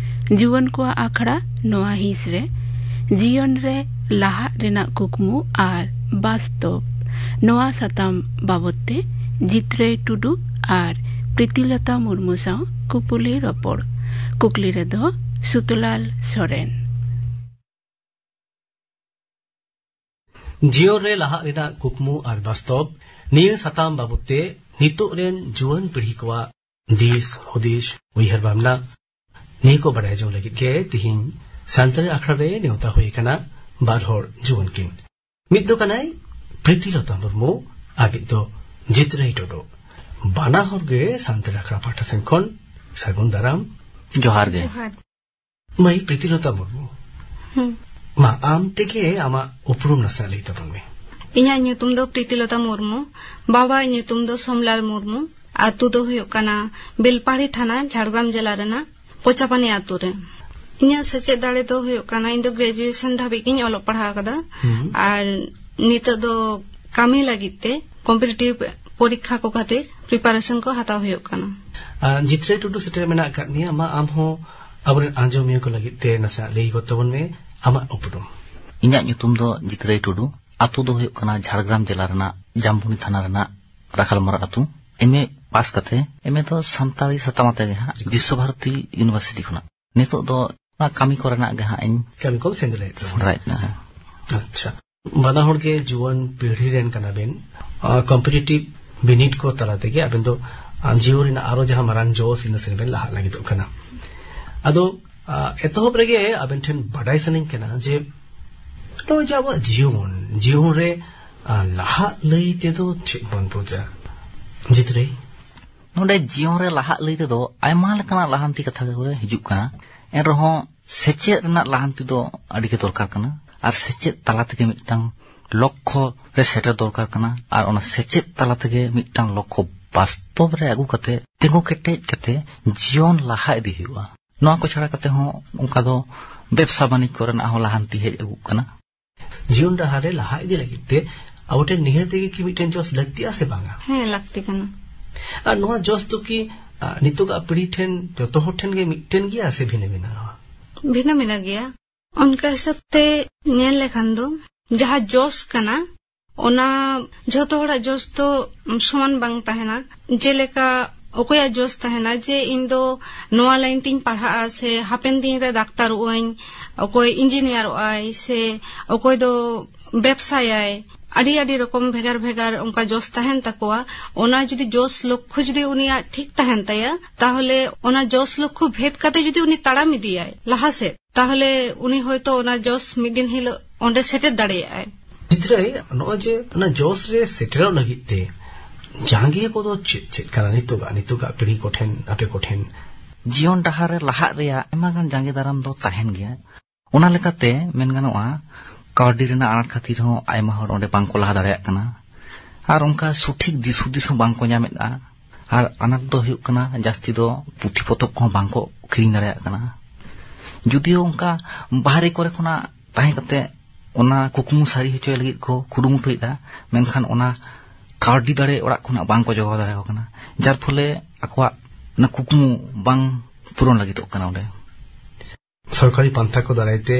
ᱡᱩᱣᱟᱹᱱ ᱠᱚᱣᱟᱜ ᱟᱠᱷᱲᱟ᱾ ᱱᱚᱣᱟ ᱦᱤᱸᱥ ᱨᱮ ᱡᱤᱭᱚᱱ ᱨᱮ ᱞᱟᱦᱟᱜ ᱨᱮᱱᱟᱜ ᱠᱩᱠᱢᱩ ᱟᱨ ᱵᱟᱥᱛᱚᱵ, ᱱᱚᱣᱟ ᱥᱟᱛᱟᱢ ᱵᱟᱵᱚᱛ ᱛᱮ ᱡᱤᱛᱨᱟᱹᱭ ᱴᱩᱰᱩ ᱟᱨ ᱯᱨᱤᱛᱤᱞᱚᱛᱟ ᱢᱩᱨᱢᱩ ᱥᱟᱶ ᱠᱩᱯᱩᱞᱤ ᱨᱚᱯᱚᱲ᱾ ᱠᱩᱠᱞᱤ ᱨᱮᱫᱚ ᱥᱩᱛᱚᱞᱟᱞ ᱥᱚᱨᱮᱱ᱾ ᱡᱤᱭᱚᱱ ᱨᱮ ᱞᱟᱦᱟᱜ ᱨᱮᱱᱟᱜ ᱠᱩᱠᱢᱩ ᱟᱨ ᱵᱟᱥᱛᱚᱵ, ᱱᱤᱭᱟᱹ ᱥᱟᱛᱟᱢ ᱵᱟᱵᱚᱛ ᱛᱮ ᱱᱤᱛᱚᱜ ᱨᱮᱱ ᱡᱩᱣᱟᱹᱱ ᱯᱤᱲᱦᱤ ᱠᱚᱣᱟᱜ ᱫᱤᱥ ᱦᱩᱫᱤᱥ, ᱩᱭᱦᱟᱹᱨ ᱵᱷᱟᱵᱽᱱᱟ, ᱱᱤᱭᱟᱹ ᱠᱚ ᱵᱟᱲᱟᱭ ᱡᱚᱝ ᱞᱟᱹᱜᱤᱫ ᱜᱮ ᱛᱤᱦᱤᱧ ᱥᱟᱱᱛᱟᱲᱤ ᱟᱠᱷᱲᱟ ᱨᱮ ᱱᱮᱣᱛᱟ ᱦᱩᱭ ᱟᱠᱟᱱᱟ ᱵᱟᱨ ᱦᱚᱲ ᱡᱩᱣᱟᱹᱱ ᱠᱤᱱ᱾ ᱢᱤᱫ ᱫᱚ ᱠᱟᱱᱟᱭ ᱯᱨᱤᱛᱤᱞᱚᱛᱟ ᱢᱩᱨᱢᱩ ᱟᱨ ᱢᱤᱫ ᱫᱚ ᱡᱤᱛᱨᱟᱹᱭ ᱴᱩᱰᱩ᱾ ᱵᱟᱱᱟ ᱦᱚᱲ ᱜᱮ ᱥᱟᱱᱛᱟᱲᱤ ᱟᱠᱷᱲᱟ ᱯᱟᱦᱴᱟ ᱥᱮᱱ ᱠᱷᱚᱱ ᱥᱟᱹᱜᱩᱱ ᱫᱟᱨᱟᱢ᱾ ᱡᱚᱦᱟᱨ ᱜᱮ᱾ ᱡᱚᱦᱟᱨ᱾ ᱢᱟᱹᱭ ᱯᱨᱤᱛᱤᱞᱚᱛᱟ ᱢᱩᱨᱢᱩ, ᱦᱩᱸ᱾ ᱢᱟ ᱟᱢ ᱛᱮᱜᱮ ᱟᱢᱟᱜ ᱩᱯᱨᱩᱢ ᱱᱟᱥᱮᱱᱟᱜ ᱞᱟᱹᱭ ᱛᱟᱵᱚᱱ ᱢᱮ᱾ ᱤᱧᱟᱜ ᱧᱩᱛᱩᱢ ᱫᱚ ᱯᱨᱤᱛᱤᱞᱚᱛᱟ ᱢᱩᱨᱢᱩ᱾ ᱵᱟᱵᱟᱣᱟᱜ ᱧᱩᱛᱩᱢ ᱫᱚ ᱥᱳᱢᱞᱟᱞ ᱢᱩᱨᱢᱩ᱾ ᱟᱹᱛᱩ ᱫᱚ ᱦᱩᱭᱩᱜ ᱠᱟᱱᱟ ᱵᱮᱞᱯᱟᱦᱟᱲᱤ ᱛᱷᱟᱱᱟ, ᱡᱷᱟᱲᱜᱨᱟᱢ ᱡᱮᱞᱟ ᱨᱮᱱᱟᱜ ᱯᱚᱪᱟᱯᱟᱱᱤ ᱟᱹᱛᱩ ᱨᱮ᱾ ᱤᱧᱟᱜ ᱥᱮᱪᱮᱫ ᱫᱟᱲᱮ ᱫᱚ ᱦᱩᱭᱩᱜ ᱠᱟᱱᱟ, ᱤᱧ ᱫᱚ ᱜᱨᱮᱡᱩᱭᱮᱥᱚᱱ ᱫᱷᱟᱹᱵᱤᱡ ᱜᱤᱧ ᱚᱞᱚᱜ ᱯᱟᱲᱦᱟᱣ ᱟᱠᱟᱫᱟ᱾ ᱦᱩᱸ᱾ ᱟᱨ ᱱᱤᱛᱚᱜ ᱫᱚ ᱠᱟᱹᱢᱤ ᱞᱟᱹᱜᱤᱫ ᱛᱮ ᱠᱚᱢᱯᱤᱴᱤᱴᱤᱵᱷ ᱯᱚᱨᱤᱠᱠᱷᱟ ᱠᱚ ᱠᱷᱟᱹᱛᱤᱨ ᱯᱨᱤᱯᱟᱨᱮᱥᱚᱱ ᱠᱚ ᱦᱟᱛᱟᱣ ᱦᱩᱭᱩᱜ ᱠᱟᱱᱟ᱾ ᱟᱨ ᱡᱤᱛᱨᱟᱹᱭ ᱴᱩᱰᱩ ᱥᱮᱴᱮᱨ ᱢᱮᱱᱟᱜ ᱟᱠᱟᱫ ᱢᱮᱭᱟ, ᱢᱟ ᱟᱢ ᱦᱚᱸ ᱟᱵᱚᱨᱮᱱ ᱟᱸᱡᱚᱢᱤᱭᱟᱹ ᱠᱚ ᱞᱟᱹᱜᱤᱫ ᱛᱮ ᱱᱟᱥᱮᱱᱟᱜ ᱞᱟᱹᱭ ᱜᱚᱫ ᱛᱟᱵᱚᱱ ᱢᱮ ᱟᱢᱟᱜ ᱩᱯᱨᱩᱢ᱾ ᱤᱧᱟᱜ ᱧᱩᱛᱩᱢ ᱫᱚ ᱡᱤᱛᱨᱟᱹᱭ ᱴᱩᱰᱩ᱾ ᱟᱛᱳ ᱫᱚ ᱦᱩᱭᱩᱜ ᱠᱟᱱᱟ ᱡᱷᱟᱲᱜᱨᱟᱢ ᱡᱮᱞᱟ ᱨᱮᱱᱟᱜ ᱡᱟᱢᱵᱚᱱᱤ ᱛᱷᱟᱱᱟ ᱨᱮᱱᱟᱜ ᱨᱟᱠᱷᱟᱞᱢᱟᱨᱟ ᱟᱛᱳ᱾ ᱮᱢ ᱮ ᱯᱟᱥ ᱠᱟᱛᱮ, ᱮᱢ ᱮ ᱫᱚ ᱥᱟᱱᱛᱟᱲᱤ ᱥᱟᱛᱟᱢ ᱟᱛᱮ ᱜᱮ ᱦᱟᱸᱜ ᱵᱤᱥᱥᱚ ᱵᱷᱟᱨᱚᱛᱤ ᱤᱭᱩᱱᱤᱵᱷᱟᱨᱥᱤᱴᱤ ᱠᱷᱚᱱᱟᱜ᱾ ᱱᱤᱛᱚᱜ ᱫᱚ ᱚᱱᱟ ᱠᱟᱹᱢᱤ ᱠᱚᱨᱮᱱᱟᱜ ᱜᱮ ᱦᱟᱸᱜ ᱤᱧ ᱠᱟᱹᱢᱤ ᱠᱚᱢ ᱥᱮᱸᱫᱽᱨᱟᱭᱮᱫ ᱛᱟᱵᱚᱱᱟ᱾ ᱥᱮᱸᱫᱽᱨᱟᱭᱮᱫ ᱠᱟᱱᱟ᱾ ᱟᱪᱪᱷᱟ, ᱵᱟᱱᱟ ᱦᱚᱲ ᱜᱮ ᱡᱩᱣᱟᱹᱱ ᱯᱤᱲᱦᱤ ᱨᱮᱱ ᱠᱟᱱᱟ ᱵᱮᱱ᱾ ᱠᱚᱢᱯᱤᱴᱤᱴᱤᱵᱷ ᱵᱤᱱᱤᱰ ᱠᱚ ᱛᱟᱞᱟ ᱛᱮᱜᱮ ᱟᱵᱮᱱ ᱫᱚ ᱟᱸ, ᱡᱤᱭᱚᱱ ᱨᱮᱱᱟᱜ ᱟᱨᱚ ᱡᱟᱦᱟᱸ ᱢᱟᱨᱟᱝ ᱡᱚᱥ, ᱤᱱᱟᱹ ᱥᱮᱫ ᱵᱮᱱ ᱞᱟᱦᱟᱜ ᱞᱟᱹᱜᱤᱫᱚᱜ ᱠᱟᱱᱟ᱾ ᱟᱫᱚ ᱟᱸ, ᱮᱛᱚᱦᱚᱵ ᱨᱮᱜᱮ ᱟᱵᱮᱱ ᱴᱷᱮᱱ ᱵᱟᱰᱟᱭ ᱥᱟᱱᱟᱧ ᱠᱟᱱᱟ ᱡᱮ ᱱᱚᱜᱼᱚᱭ ᱡᱮ ᱟᱵᱚᱣᱟᱜ ᱡᱤᱭᱚᱱ, ᱡᱤᱭᱚᱱ ᱨᱮ ᱟᱸ, ᱞᱟᱦᱟᱜ ᱞᱟᱹᱭ ᱛᱮᱫᱚ ᱪᱮᱫ ᱵᱚᱱ ᱵᱩᱡᱟ? ᱡᱤᱛᱨᱟᱹᱭ? ᱱᱚᱰᱮ ᱡᱤᱭᱚᱱ ᱨᱮ ᱞᱟᱦᱟᱜ ᱞᱟᱹᱭ ᱛᱮᱫᱚ ᱟᱭᱢᱟ ᱞᱮᱠᱟᱱᱟᱜ ᱞᱟᱦᱟᱱᱛᱤ ᱠᱟᱛᱷᱟ ᱠᱚᱜᱮ ᱦᱤᱡᱩᱜ ᱠᱟᱱᱟ᱾ ᱮᱱ ᱨᱮᱦᱚᱸ ᱥᱮᱪᱮᱫ ᱨᱮᱱᱟᱜ ᱞᱟᱦᱟᱱᱛᱤ ᱫᱚ ᱟᱹᱰᱤ ᱜᱮ ᱫᱚᱨᱠᱟᱨ ᱠᱟᱱᱟ᱾ ᱟᱨ ᱥᱮᱪᱮᱫ ᱛᱟᱞᱟ ᱛᱮᱜᱮ ᱢᱤᱫᱴᱟᱝ ᱞᱚᱠᱠᱷᱚ ᱨᱮ ᱥᱮᱴᱮᱨ ᱫᱚᱨᱠᱟᱨ ᱠᱟᱱᱟ᱾ ᱟᱨ ᱚᱱᱟ ᱥᱮᱪᱮᱫ ᱛᱟᱞᱟ ᱛᱮᱜᱮ ᱢᱤᱫᱴᱟᱝ ᱞᱚᱠᱠᱷᱚ ᱵᱟᱥᱛᱚᱵ ᱨᱮ ᱟᱹᱜᱩ ᱠᱟᱛᱮ, ᱛᱤᱸᱜᱩ ᱠᱮᱴᱮᱡ ᱠᱟᱛᱮ ᱡᱤᱭᱚᱱ ᱞᱟᱦᱟ ᱤᱫᱤ ᱦᱩᱭᱩᱜᱼᱟ᱾ ᱱᱚᱣᱟ ᱠᱚ ᱪᱷᱟᱲᱟ ᱠᱟᱛᱮ ᱦᱚᱸ ᱚᱱᱠᱟ ᱫᱚ ᱵᱮᱵᱽᱥᱟ ᱵᱟᱹᱱᱤᱡᱽ ᱠᱚᱨᱮᱱᱟᱜ ᱦᱚᱸ ᱞᱟᱦᱟᱱᱛᱤ ᱦᱮᱡ ᱟᱹᱜᱩᱜ ᱠᱟᱱᱟ᱾ ᱡᱤᱭᱚᱱ ᱰᱟᱦᱟᱨ ᱨᱮ ᱞᱟᱦᱟ ᱤᱫᱤ ᱞᱟᱹᱜᱤᱫ ᱛᱮ ᱟᱵᱚ ᱴᱷᱮᱱ ᱱᱤᱦᱟᱹᱛ ᱜᱮ ᱠᱤ ᱢᱤᱫᱴᱮᱱ ᱡᱚᱥ ᱞᱟᱹᱠᱛᱤᱜᱼᱟ ᱥᱮ ᱵᱟᱝᱟ? ᱦᱮᱸ, ᱞᱟᱹᱠᱛᱤ ᱠᱟᱱᱟ᱾ ᱟᱨ ᱱᱚᱣᱟ ᱡᱚᱥ ᱫᱚ ᱠᱤ, ᱟ, ᱱᱤᱛᱚᱜᱟᱜ ᱯᱤᱲᱦᱤ ᱴᱷᱮᱱ ᱡᱚᱛᱚ ᱦᱚᱲ ᱴᱷᱮᱱ ᱜᱮ ᱢᱤᱫᱴᱮᱱ ᱜᱮᱭᱟ ᱥᱮ ᱵᱷᱤᱱᱟᱹ ᱵᱷᱤᱱᱟᱹ? ᱵᱷᱤᱱᱟᱹ ᱵᱷᱤᱱᱟᱹ ᱜᱮᱭᱟ᱾ ᱚᱱᱠᱟ ᱦᱤᱥᱟᱹᱵ ᱛᱮ ᱧᱮᱞ ᱞᱮᱠᱷᱟᱱ ᱫᱚ, ᱡᱟᱦᱟᱸ ᱡᱚᱥ ᱠᱟᱱᱟ, ᱚᱱᱟ ᱡᱷᱚᱛᱚ ᱦᱚᱲᱟᱜ ᱡᱚᱥ ᱫᱚ ᱥᱚᱢᱟᱱ ᱵᱟᱝ ᱛᱟᱦᱮᱱᱟ᱾ ᱡᱮᱞᱮᱠᱟ, ᱚᱠᱚᱭᱟᱜ ᱡᱚᱥ ᱛᱟᱦᱮᱱᱟ ᱡᱮ ᱤᱧ ᱫᱚ ᱱᱚᱣᱟ ᱞᱟᱭᱤᱱ ᱛᱤᱧ ᱯᱟᱲᱦᱟᱜᱼᱟ, ᱥᱮ ᱦᱟᱯᱮᱱ ᱫᱤᱱ ᱨᱮ ᱰᱟᱠᱛᱟᱨᱚᱜ ᱟᱹᱧ, ᱚᱠᱚᱭ ᱤᱧᱡᱤᱱᱤᱭᱟᱨᱚᱜ ᱟᱭ, ᱥᱮ ᱚᱠᱚᱭ ᱫᱚ ᱵᱮᱵᱥᱟᱭᱟᱭ, ᱟᱹᱰᱤ ᱟᱹᱰᱤ ᱨᱚᱠᱚᱢ ᱵᱷᱮᱜᱟᱨ ᱵᱷᱮᱜᱟᱨ ᱚᱱᱠᱟ ᱡᱚᱥ ᱛᱟᱦᱮᱱ ᱛᱟᱠᱚᱣᱟ᱾ ᱚᱱᱟ ᱡᱩᱫᱤ ᱡᱚᱥ ᱞᱚᱠᱠᱷᱚ ᱡᱩᱫᱤ ᱩᱱᱤᱭᱟᱜ ᱴᱷᱤᱠ ᱛᱟᱦᱮᱱ ᱛᱟᱭᱟ, ᱛᱟᱦᱚᱞᱮ ᱚᱱᱟ ᱡᱚᱥ ᱞᱚᱠᱠᱷᱚ ᱵᱷᱮᱫ ᱠᱟᱛᱮ ᱡᱩᱫᱤ ᱩᱱᱤ ᱛᱟᱲᱟᱢ ᱤᱫᱤᱭᱟᱭ ᱞᱟᱦᱟ ᱥᱮᱫ, ᱛᱟᱦᱚᱞᱮ ᱩᱱᱤ ᱦᱚᱭᱛᱚ ᱚᱱᱟ ᱡᱚᱥ ᱢᱤᱫ ᱫᱤᱱ ᱦᱤᱞᱳᱜ ᱚᱸᱰᱮ ᱥᱮᱴᱮᱨ ᱫᱟᱲᱮᱭᱟᱜᱼᱟᱭ᱾ ᱡᱤᱛᱨᱟᱹᱭ, ᱱᱚᱜᱼᱚᱭ ᱡᱮ ᱚᱱᱟ ᱡᱚᱥ ᱨᱮ ᱥᱮᱴᱮᱨᱚᱜ ᱞᱟᱹᱜᱤᱫ ᱛᱮ ᱡᱟᱸᱜᱮ ᱠᱚᱫᱚ ᱪᱮᱫ ᱪᱮᱫ ᱠᱟᱱᱟ ᱱᱤᱛᱚᱜᱟᱜ, ᱱᱤᱛᱚᱜᱟᱜ ᱯᱤᱲᱦᱤ ᱠᱚᱴᱷᱮᱱ, ᱟᱯᱮ ᱠᱚᱴᱷᱮᱱ? ᱡᱤᱭᱚᱱ ᱰᱟᱦᱟᱨ ᱨᱮ ᱞᱟᱦᱟᱜ ᱨᱮᱭᱟᱜ ᱟᱭᱢᱟ ᱜᱟᱱ ᱡᱟᱸᱜᱮ ᱫᱟᱨᱟᱢ ᱫᱚ ᱛᱟᱦᱮᱱ ᱜᱮᱭᱟ᱾ ᱚᱱᱟ ᱞᱮᱠᱟᱛᱮ ᱢᱮᱱ ᱜᱟᱱᱚᱜᱼᱟ, ᱠᱟᱹᱣᱰᱤ ᱨᱮᱱᱟᱜ ᱟᱱᱟᱴ ᱠᱷᱟᱹᱛᱤᱨ ᱦᱚᱸ ᱟᱭᱢᱟ ᱦᱚᱲ ᱚᱸᱰᱮ ᱵᱟᱝᱠᱚ ᱞᱟᱦᱟ ᱫᱟᱲᱮᱭᱟᱜ ᱠᱟᱱᱟ᱾ ᱟᱨ ᱚᱱᱠᱟ ᱥᱚᱴᱷᱤᱠ ᱫᱤᱥ ᱦᱩᱫᱤᱥ ᱦᱚᱸ ᱵᱟᱝᱠᱚ ᱧᱟᱢᱮᱫᱼᱟ᱾ ᱟᱨ ᱟᱱᱟᱴ ᱫᱚ ᱦᱩᱭᱩᱜ ᱠᱟᱱᱟ, ᱡᱟᱹᱥᱛᱤ ᱫᱚ ᱯᱩᱛᱷᱤ ᱯᱚᱛᱚᱵ ᱠᱚᱦᱚᱸ ᱵᱟᱝᱠᱚ ᱠᱤᱨᱤᱧ ᱫᱟᱲᱮᱭᱟᱜ ᱠᱟᱱᱟ᱾ ᱡᱩᱫᱤᱭᱳ ᱚᱱᱠᱟ ᱵᱟᱦᱨᱮ ᱠᱚᱨᱮ ᱠᱷᱚᱱᱟᱜ ᱛᱟᱦᱮᱸ ᱠᱟᱛᱮ ᱚᱱᱟ ᱠᱩᱠᱢᱩ ᱥᱟᱹᱨᱤ ᱦᱚᱪᱚᱭ ᱞᱟᱹᱜᱤᱫ ᱠᱚ ᱠᱩᱨᱩᱢᱩᱴᱩᱭᱮᱫᱟ, ᱢᱮᱱᱠᱷᱟᱱ ᱚᱱᱟ ᱠᱟᱹᱣᱰᱤ ᱫᱟᱲᱮ ᱚᱲᱟᱜ ᱠᱷᱚᱱᱟᱜ ᱵᱟᱝᱠᱚ ᱡᱚᱜᱟᱣ ᱫᱟᱲᱮᱭᱟᱠᱚ ᱠᱟᱱᱟ, ᱡᱟᱨ ᱯᱷᱚᱞᱮ ᱟᱠᱚᱣᱟᱜ ᱚᱱᱟ ᱠᱩᱠᱢᱩ ᱵᱟᱝ ᱯᱩᱨᱚᱱ ᱞᱟᱹᱜᱤᱫᱚᱜ ᱠᱟᱱᱟ ᱚᱸᱰᱮ᱾ ᱥᱚᱨᱠᱟᱨᱤ ᱯᱟᱱᱛᱷᱟ ᱠᱚ ᱫᱟᱨᱟᱭ ᱛᱮ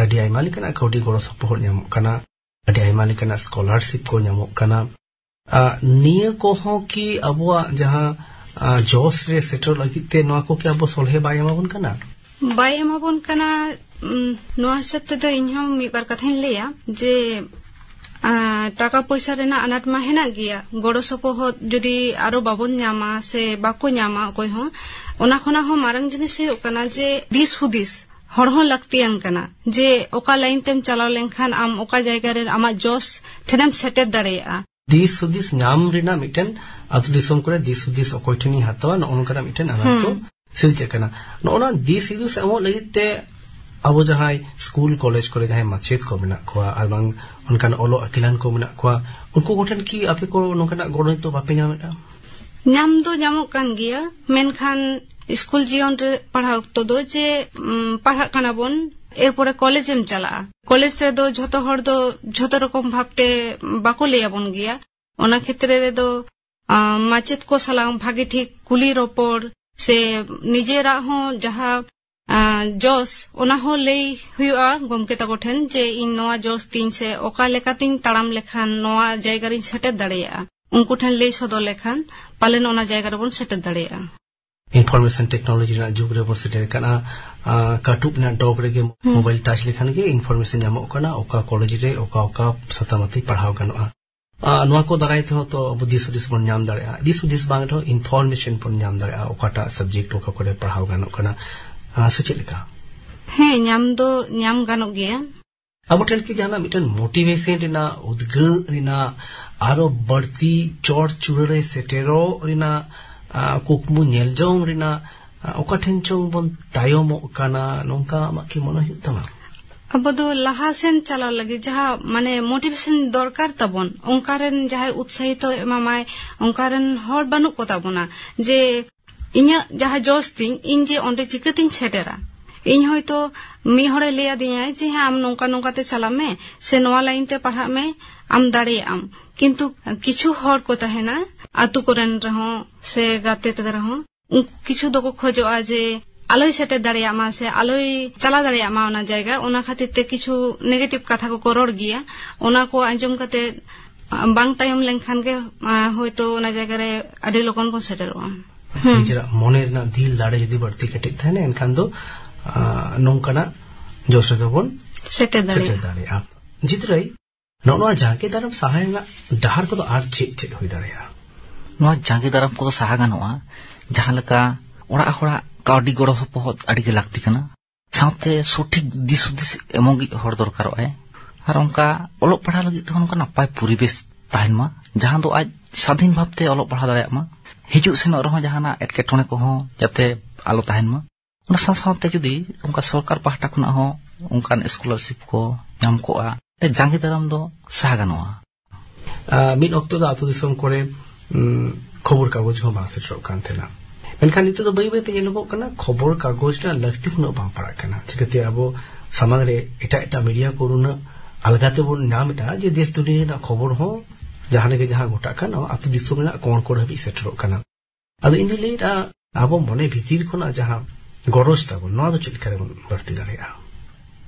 ᱟᱹᱰᱤ ᱟᱭᱢᱟ ᱞᱮᱠᱟᱱᱟᱜ ᱠᱟᱹᱣᱰᱤ ᱜᱚᱲᱚ ᱥᱚᱯᱚᱦᱚᱫ ᱧᱟᱢᱚᱜ ᱠᱟᱱᱟ᱾ ᱟᱹᱰᱤ ᱟᱭᱢᱟ ᱞᱮᱠᱟᱱᱟᱜ ᱥᱠᱚᱞᱟᱨᱥᱤᱯ ᱠᱚ ᱧᱟᱢᱚᱜ ᱠᱟᱱᱟ᱾ ᱟ, ᱱᱤᱭᱟᱹ ᱠᱚᱦᱚᱸ ᱠᱤ ᱟᱵᱚᱣᱟᱜ ᱡᱟᱦᱟᱸ, ᱟ, ᱡᱚᱥ ᱨᱮ ᱥᱮᱴᱮᱨᱚᱜ ᱞᱟᱹᱜᱤᱫ ᱛᱮ ᱱᱚᱣᱟ ᱠᱚ ᱠᱤ ᱟᱵᱚ ᱥᱚᱞᱦᱮ ᱵᱟᱭ ᱮᱢᱟᱵᱚᱱ ᱠᱟᱱᱟ? ᱵᱟᱭ ᱮᱢᱟᱵᱚᱱ ᱠᱟᱱᱟ᱾ ᱩᱢ, ᱱᱚᱣᱟ ᱦᱤᱥᱟᱹᱵ ᱛᱮᱫᱚ ᱤᱧᱦᱚᱸ ᱢᱤᱫ ᱵᱟᱨ ᱠᱟᱛᱷᱟᱧ ᱞᱟᱹᱭᱟ ᱡᱮ, ᱟ, ᱴᱟᱠᱟ ᱯᱚᱭᱥᱟ ᱨᱮᱱᱟᱜ ᱟᱱᱟᱴ ᱢᱟ ᱦᱮᱱᱟᱜ ᱜᱮᱭᱟ, ᱜᱚᱲᱚ ᱥᱚᱯᱚᱦᱚᱫ ᱡᱩᱫᱤ ᱟᱨᱚ ᱵᱟᱵᱚᱱ ᱧᱟᱢᱟ ᱥᱮ ᱵᱟᱠᱚ ᱧᱟᱢᱟ ᱚᱠᱚᱭ ᱦᱚᱸ, ᱚᱱᱟ ᱠᱷᱚᱱᱟᱜ ᱦᱚᱸ ᱢᱟᱨᱟᱝ ᱡᱤᱱᱤᱥ ᱦᱩᱭᱩᱜ ᱠᱟᱱᱟ ᱡᱮ ᱫᱤᱥ ᱦᱩᱫᱤᱥ ᱦᱚᱲ ᱦᱚᱸ ᱞᱟᱹᱠᱛᱤᱭᱟᱱ ᱠᱟᱱᱟ, ᱡᱮ ᱚᱠᱟ ᱞᱟᱭᱤᱱ ᱛᱮᱢ ᱪᱟᱞᱟᱣ ᱞᱮᱱᱠᱷᱟᱱ ᱟᱢ ᱚᱠᱟ ᱡᱟᱭᱜᱟ ᱨᱮ ᱟᱢᱟᱜ ᱡᱚᱥ ᱴᱷᱮᱱᱮᱢ ᱥᱮᱴᱮᱨ ᱫᱟᱲᱮᱭᱟᱜᱼᱟ᱾ ᱫᱤᱥ ᱦᱩᱫᱤᱥ ᱧᱟᱢ ᱨᱮᱱᱟᱜ ᱢᱤᱫᱴᱮᱱ, ᱟᱹᱛᱩ ᱫᱤᱥᱚᱢ ᱠᱚᱨᱮ ᱫᱤᱥ ᱦᱩᱫᱤᱥ ᱚᱠᱚᱭ ᱴᱷᱮᱱᱤᱧ ᱦᱟᱛᱟᱣᱟ, ᱱᱚᱜᱼᱚ ᱱᱚᱝᱠᱟᱱᱟᱜ ᱢᱤᱫᱴᱮᱱ ᱟᱱᱟᱴ ᱫᱚ ᱦᱩᱸ᱾ ᱥᱤᱨᱡᱟᱹᱜ ᱠᱟᱱᱟ᱾ ᱱᱚᱜᱼᱚ ᱱᱚᱣᱟ ᱫᱤᱥ ᱦᱩᱫᱤᱥ ᱮᱢᱚᱜ ᱞᱟᱹᱜᱤᱫ ᱛᱮ ᱟᱵᱚ ᱡᱟᱦᱟᱸᱭ ᱥᱠᱩᱞ ᱠᱚᱞᱮᱡᱽ ᱠᱚᱨᱮ ᱡᱟᱦᱟᱸᱭ ᱢᱟᱪᱮᱫ ᱠᱚ ᱢᱮᱱᱟᱜ ᱠᱚᱣᱟ ᱟᱨ ᱵᱟᱝ ᱚᱱᱠᱟᱱ ᱚᱞᱚᱜ ᱟᱹᱠᱤᱞᱟᱱ ᱠᱚ ᱢᱮᱱᱟᱜ ᱠᱚᱣᱟ, ᱩᱱᱠᱩ ᱠᱚᱴᱷᱮᱱ ᱠᱤ ᱟᱯᱮ ᱠᱚ ᱱᱚᱝᱠᱟᱱᱟᱜ ᱜᱚᱲᱚ ᱱᱤᱛᱚᱜ ᱵᱟᱯᱮ ᱧᱟᱢᱮᱫᱼᱟ? ᱧᱟᱢ ᱫᱚ ᱧᱟᱢᱚᱜ ᱠᱟᱱ ᱜᱮᱭᱟ, ᱢᱮᱱᱠᱷᱟᱱ ᱥᱠᱩᱞ ᱡᱤᱭᱚᱱ ᱨᱮ ᱯᱟᱲᱦᱟᱣ ᱚᱠᱛᱚ ᱫᱚ ᱡᱮ, ᱩᱢ, ᱯᱟᱲᱦᱟᱜ ᱠᱟᱱᱟ ᱵᱚᱱ, ᱮᱨᱯᱚᱨᱮ ᱠᱚᱞᱮᱡᱽ ᱮᱢ ᱪᱟᱞᱟᱜᱼᱟ᱾ ᱠᱚᱞᱮᱡᱽ ᱨᱮᱫᱚ ᱡᱷᱚᱛᱚ ᱦᱚᱲ ᱫᱚ ᱡᱷᱚᱛᱚ ᱨᱚᱠᱚᱢ ᱵᱷᱟᱵᱽᱛᱮ ᱵᱟᱠᱚ ᱞᱟᱹᱭ ᱟᱵᱚᱱ ᱜᱮᱭᱟ᱾ ᱚᱱᱟ ᱠᱷᱮᱛᱨᱮ ᱨᱮᱫᱚ, ᱟ, ᱢᱟᱪᱮᱫ ᱠᱚ ᱥᱟᱞᱟᱜ ᱵᱷᱟᱜᱮ ᱴᱷᱤᱠ ᱠᱩᱞᱤ ᱨᱚᱯᱚᱲ ᱥᱮ ᱱᱤᱡᱮᱨᱟᱜ ᱦᱚᱸ ᱡᱟᱦᱟᱸ, ᱟ, ᱡᱚᱥ, ᱚᱱᱟ ᱦᱚᱸ ᱞᱟᱹᱭ ᱦᱩᱭᱩᱜᱼᱟ ᱜᱚᱢᱠᱮ ᱛᱟᱠᱚ ᱴᱷᱮᱱ ᱡᱮ ᱤᱧ ᱱᱚᱣᱟ ᱡᱚᱥ ᱛᱤᱧ ᱥᱮ ᱚᱠᱟ ᱞᱮᱠᱟᱛᱤᱧ ᱛᱟᱲᱟᱢ ᱞᱮᱠᱷᱟᱱ ᱱᱚᱣᱟ ᱡᱟᱭᱜᱟ ᱨᱤᱧ ᱥᱮᱴᱮᱨ ᱫᱟᱲᱮᱭᱟᱜᱼᱟ᱾ ᱩᱱᱠᱩ ᱴᱷᱮᱱ ᱞᱟᱹᱭ ᱥᱚᱫᱚᱨ ᱞᱮᱠᱷᱟᱱ ᱯᱟᱞᱮᱱ ᱚᱱᱟ ᱡᱟᱭᱜᱟ ᱨᱮᱵᱚᱱ ᱥᱮᱴᱮᱨ ᱫᱟᱲᱮᱭᱟᱜᱼᱟ᱾ ᱤᱱᱯᱷᱚᱨᱢᱮᱥᱚᱱ ᱴᱮᱠᱱᱳᱞᱚᱡᱤ ᱨᱮᱱᱟᱜ ᱡᱩᱜᱽ ᱨᱮᱵᱚᱱ ᱥᱮᱴᱮᱨ ᱟᱠᱟᱱᱟ᱾ ᱟ, ᱠᱟᱹᱴᱩᱵ ᱨᱮᱱᱟᱜ ᱰᱚᱜᱽ ᱨᱮᱜᱮ ᱦᱩᱸ᱾ ᱢᱳᱵᱟᱭᱤᱞ ᱴᱟᱪ ᱞᱮᱠᱷᱟᱱ ᱜᱮ ᱤᱱᱯᱷᱚᱨᱢᱮᱥᱚᱱ ᱧᱟᱢᱚᱜ ᱠᱟᱱᱟ, ᱚᱠᱟ ᱠᱚᱞᱮᱡᱽ ᱨᱮ ᱚᱠᱟ ᱚᱠᱟ ᱥᱟᱛᱟᱢ ᱟᱛᱮ ᱯᱟᱲᱦᱟᱣ ᱜᱟᱱᱚᱜᱼᱟ᱾ ᱟ, ᱱᱚᱣᱟ ᱠᱚ ᱫᱟᱨᱟᱭ ᱛᱮᱦᱚᱸ ᱛᱚ ᱟᱵᱚ ᱫᱤᱥ ᱦᱩᱫᱤᱥ ᱵᱚᱱ ᱧᱟᱢ ᱫᱟᱲᱮᱭᱟᱜᱼᱟ᱾ ᱫᱤᱥ ᱦᱩᱫᱤᱥ ᱵᱟᱝ ᱨᱮᱦᱚᱸ ᱤᱱᱯᱷᱚᱨᱢᱮᱥᱚᱱ ᱵᱚᱱ ᱧᱟᱢ ᱫᱟᱲᱮᱭᱟᱜᱼᱟ, ᱚᱠᱟᱴᱟᱜ ᱥᱟᱵᱡᱮᱠᱴ ᱚᱠᱟ ᱠᱚᱨᱮ ᱯᱟᱲᱦᱟᱣ ᱜᱟᱱᱚᱜ ᱠᱟᱱᱟ, ᱟ, ᱥᱮ ᱪᱮᱫ ᱞᱮᱠᱟ? ᱦᱮᱸ, ᱧᱟᱢ ᱫᱚ ᱧᱟᱢ ᱜᱟᱱᱚᱜ ᱜᱮᱭᱟ᱾ ᱟᱵᱚ ᱴᱷᱮᱱ ᱠᱤ ᱡᱟᱦᱟᱱᱟᱜ ᱢᱤᱫᱴᱮᱱ ᱢᱳᱴᱤᱵᱷᱮᱥᱚᱱ ᱨᱮᱱᱟᱜ, ᱩᱫᱽᱜᱟᱹᱜ ᱨᱮᱱᱟᱜ, ᱟᱨᱚ ᱵᱟᱹᱲᱛᱤ ᱪᱚᱴ ᱪᱩᱲᱟᱹ ᱨᱮ ᱥᱮᱴᱮᱨᱚᱜ ᱨᱮᱱᱟᱜ, ᱟ, ᱠᱩᱠᱢᱩ ᱧᱮᱞ ᱡᱚᱝ ᱨᱮᱱᱟᱜ, ᱟ, ᱚᱠᱟ ᱴᱷᱮᱱ ᱪᱚᱝ ᱵᱚᱱ ᱛᱟᱭᱚᱢᱚᱜ ᱠᱟᱱᱟ, ᱱᱚᱝᱠᱟ ᱟᱢᱟᱜ ᱠᱤ ᱢᱚᱱᱮ ᱦᱩᱭᱩᱜ ᱛᱟᱢᱟ? ᱟᱵᱚ ᱫᱚ ᱞᱟᱦᱟ ᱥᱮᱱ ᱪᱟᱞᱟᱣ ᱞᱟᱹᱜᱤᱫ ᱡᱟᱦᱟᱸ, ᱢᱟᱱᱮ, ᱢᱳᱴᱤᱵᱷᱮᱥᱚᱱ ᱫᱚᱨᱠᱟᱨ ᱛᱟᱵᱚᱱ, ᱚᱱᱠᱟ ᱨᱮᱱ ᱡᱟᱦᱟᱸᱭ ᱩᱛᱥᱟᱦᱤᱛᱚ ᱮᱢᱟᱢᱟᱭ, ᱚᱱᱠᱟ ᱨᱮᱱ ᱦᱚᱲ ᱵᱟᱹᱱᱩᱜ ᱠᱚ ᱛᱟᱵᱚᱱᱟ᱾ ᱡᱮ ᱤᱧᱟᱹᱜ ᱡᱟᱦᱟᱸ ᱡᱚᱥ ᱛᱤᱧ, ᱤᱧ ᱡᱮ ᱚᱸᱰᱮ ᱪᱤᱠᱟᱹᱛᱤᱧ ᱥᱮᱴᱮᱨᱟ? ᱤᱧ ᱦᱚᱭᱛᱳ ᱢᱤᱫ ᱦᱚᱲᱮ ᱞᱟᱹᱭ ᱟᱹᱫᱤᱧᱟᱭ ᱡᱮ, "ᱦᱮᱸ, ᱟᱢ ᱱᱚᱝᱠᱟ ᱱᱚᱝᱠᱟ ᱛᱮ ᱪᱟᱞᱟᱜ ᱢᱮ, ᱥᱮ ᱱᱚᱣᱟ ᱞᱟᱭᱤᱱ ᱛᱮ ᱯᱟᱲᱦᱟᱜ ᱢᱮ, ᱟᱢ ᱫᱟᱲᱮᱭᱟᱜ ᱟᱢ᱾" ᱠᱤᱱᱛᱩ ᱠᱤᱪᱷᱩ ᱦᱚᱲ ᱠᱚ ᱛᱟᱦᱮᱱᱟ, ᱟᱛᱳ ᱠᱚᱨᱮᱱ ᱨᱮᱦᱚᱸ ᱥᱮ ᱜᱟᱛᱮ ᱛᱟᱠᱚ ᱨᱮᱦᱚᱸ, ᱩᱱᱠᱩ ᱠᱤᱪᱷᱩ ᱫᱚᱠᱚ ᱠᱷᱚᱡᱚᱜᱼᱟ ᱡᱮ, ᱟᱞᱚᱭ ᱥᱮᱴᱮᱨ ᱫᱟᱲᱮᱭᱟᱜ ᱢᱟ ᱥᱮ ᱟᱞᱚᱭ ᱪᱟᱞᱟᱣ ᱫᱟᱲᱮᱭᱟᱜ ᱢᱟ ᱚᱱᱟ ᱡᱟᱭᱜᱟ, ᱚᱱᱟ ᱠᱷᱟᱹᱛᱤᱨ ᱛᱮ ᱠᱤᱪᱷᱩ ᱱᱮᱜᱮᱴᱤᱵᱷ ᱠᱟᱛᱷᱟ ᱠᱚᱠᱚ ᱨᱚᱲ ᱜᱮᱭᱟ᱾ ᱚᱱᱟ ᱠᱚ ᱟᱸᱡᱚᱢ ᱠᱟᱛᱮ, ᱟ, ᱵᱟᱝ ᱛᱟᱭᱚᱢ ᱞᱮᱱᱠᱷᱟᱱ ᱜᱮ, ᱟ, ᱦᱳᱭᱛᱳ ᱚᱱᱟ ᱡᱟᱭᱜᱟ ᱨᱮ ᱟᱹᱰᱤ ᱞᱚᱜᱚᱱ ᱵᱚᱱ ᱥᱮᱴᱮᱨᱚᱜᱼᱟ᱾ ᱦᱩᱸ᱾ ᱱᱤᱡᱮᱨᱟᱜ ᱢᱚᱱᱮ ᱨᱮᱱᱟᱜ ᱫᱤᱞ ᱫᱟᱲᱮ ᱡᱩᱫᱤ ᱵᱟᱹᱲᱛᱤ ᱠᱮᱴᱮᱡ ᱛᱟᱦᱮᱱᱟ, ᱮᱱᱠᱷᱟᱱ ᱫᱚ, ᱟ, ᱱᱚᱝᱠᱟᱱᱟᱜ ᱡᱚᱥ ᱨᱮᱫᱚ ᱵᱚᱱ ᱥᱮᱴᱮᱨ ᱫᱟᱲᱮᱭᱟᱜᱼᱟ᱾ ᱥᱮᱴᱮᱨ ᱫᱟᱲᱮᱭᱟᱜᱼᱟ᱾ ᱡᱤᱛᱨᱟᱹᱭ, ᱱᱚᱜᱼᱚ ᱱᱚᱣᱟ ᱡᱟᱸᱜᱮ ᱫᱟᱨᱟᱢ ᱥᱟᱦᱟ ᱨᱮᱱᱟᱜ ᱰᱟᱦᱟᱨ ᱠᱚᱫᱚ ᱟᱨ ᱪᱮᱫ ᱪᱮᱫ ᱦᱩᱭ ᱫᱟᱲᱮᱭᱟᱜᱼᱟ? ᱱᱚᱣᱟ ᱡᱟᱸᱜᱮ ᱫᱟᱨᱟᱢ ᱠᱚᱫᱚ ᱥᱟᱦᱟ ᱜᱟᱱᱚᱜᱼᱟ, ᱡᱟᱦᱟᱸ ᱞᱮᱠᱟ ᱚᱲᱟᱜ ᱦᱚᱲᱟᱜ ᱠᱟᱹᱣᱰᱤ ᱜᱚᱲᱚ ᱥᱚᱯᱚᱦᱚᱫ ᱟᱹᱰᱤ ᱜᱮ ᱞᱟᱹᱠᱛᱤ ᱠᱟᱱᱟ᱾ ᱥᱟᱶᱛᱮ ᱥᱚᱴᱷᱤᱠ ᱫᱤᱥ ᱦᱩᱫᱤᱥ ᱮᱢᱚᱜᱤᱡ ᱦᱚᱲ ᱫᱚᱨᱠᱟᱨᱚᱜᱼᱟᱭ᱾ ᱟᱨ ᱚᱱᱠᱟ ᱚᱞᱚᱜ ᱯᱟᱲᱦᱟᱣ ᱞᱟᱹᱜᱤᱫ ᱛᱮᱦᱚᱸ ᱱᱚᱝᱠᱟ ᱱᱟᱯᱟᱭ ᱯᱚᱨᱤᱵᱮᱥ ᱛᱟᱦᱮᱱ ᱢᱟ, ᱡᱟᱦᱟᱸ ᱫᱚ ᱟᱡ ᱥᱟᱫᱷᱤᱱ ᱵᱷᱟᱵᱛᱮ ᱚᱞᱚᱜ ᱯᱟᱲᱦᱟᱣ ᱫᱟᱲᱮᱭᱟᱜ ᱢᱟ᱾ ᱦᱤᱡᱩᱜ ᱥᱮᱱᱚᱜ ᱨᱮᱦᱚᱸ ᱡᱟᱦᱟᱱᱟᱜ ᱮᱴᱠᱮᱴᱚᱬᱮ ᱠᱚᱦᱚᱸ ᱡᱟᱛᱮ ᱟᱞᱚ ᱛᱟᱦᱮᱱ ᱢᱟ᱾ ᱚᱱᱟ ᱥᱟᱶ ᱥᱟᱶᱛᱮ ᱡᱩᱫᱤ ᱚᱱᱠᱟ ᱥᱚᱨᱠᱟᱨ ᱯᱟᱦᱴᱟ ᱠᱷᱚᱱᱟᱜ ᱦᱚᱸ ᱚᱱᱠᱟᱱ ᱥᱠᱚᱞᱟᱨᱥᱤᱯ ᱠᱚ ᱧᱟᱢ ᱠᱚᱜᱼᱟ, ᱡᱟᱸᱜᱮ ᱫᱟᱨᱟᱢ ᱫᱚ ᱥᱟᱦᱟ ᱜᱟᱱᱚᱜᱼᱟ᱾ ᱟᱨ ᱢᱤᱫ ᱚᱠᱛᱚ ᱫᱚ ᱟᱹᱛᱩ ᱫᱤᱥᱚᱢ ᱠᱚᱨᱮ, ᱩᱢ, ᱠᱷᱚᱵᱚᱨ ᱠᱟᱜᱚᱡᱽ ᱦᱚᱸ ᱵᱟᱝ ᱥᱮᱴᱮᱨᱚᱜ ᱠᱟᱱ ᱛᱟᱦᱮᱱᱟ᱾ ᱢᱮᱱᱠᱷᱟᱱ ᱱᱤᱛᱚᱜ ᱫᱚ ᱵᱟᱹᱭ ᱵᱟᱹᱭ ᱛᱮ ᱧᱮᱞᱚᱜᱚᱜ ᱠᱟᱱᱟ, ᱠᱷᱚᱵᱚᱨ ᱠᱟᱜᱚᱡᱽ ᱨᱮᱱᱟᱜ ᱞᱟᱹᱠᱛᱤ ᱩᱱᱟᱹᱜ ᱵᱟᱝ ᱯᱟᱲᱟᱜ ᱠᱟᱱᱟ᱾ ᱪᱤᱠᱟᱹᱛᱮ ᱟᱵᱚ ᱥᱟᱢᱟᱝ ᱨᱮ ᱮᱴᱟᱜ ᱮᱴᱟᱜ ᱢᱤᱰᱤᱭᱟ ᱠᱚ ᱩᱱᱟᱹᱜ ᱟᱞᱜᱟ ᱛᱮᱵᱚᱱ ᱧᱟᱢ ᱮᱫᱟ ᱡᱮ ᱫᱮᱥ ᱫᱩᱱᱤᱭᱟᱹ ᱨᱮᱱᱟᱜ ᱠᱷᱚᱵᱚᱨ ᱦᱚᱸ, ᱡᱟᱦᱟᱸ ᱨᱮᱜᱮ ᱡᱟᱦᱟᱸ ᱜᱷᱚᱴᱟᱜ ᱠᱟᱱ, ᱱᱚᱣᱟ ᱟᱹᱛᱩ ᱫᱤᱥᱚᱢ ᱨᱮᱱᱟᱜ ᱠᱚᱬ ᱠᱚᱬ ᱦᱟᱹᱵᱤᱡ ᱥᱮᱴᱮᱨᱚᱜ ᱠᱟᱱᱟ᱾ ᱟᱫᱚ ᱤᱧ ᱫᱩᱧ ᱞᱟᱹᱭᱮᱫᱼᱟ, ᱟᱵᱚ ᱢᱚᱱᱮ ᱵᱷᱤᱛᱤᱨ ᱠᱷᱚᱱᱟᱜ ᱡᱟᱦᱟᱸ ᱜᱚᱨᱚᱡᱽ ᱛᱟᱵᱚᱱ, ᱱᱚᱣᱟ ᱫᱚ ᱪᱮᱫ ᱞᱮᱠᱟ ᱨᱮᱵᱚᱱ ᱵᱟᱹᱲᱛᱤ ᱫᱟᱲᱮᱭᱟᱜᱼᱟ?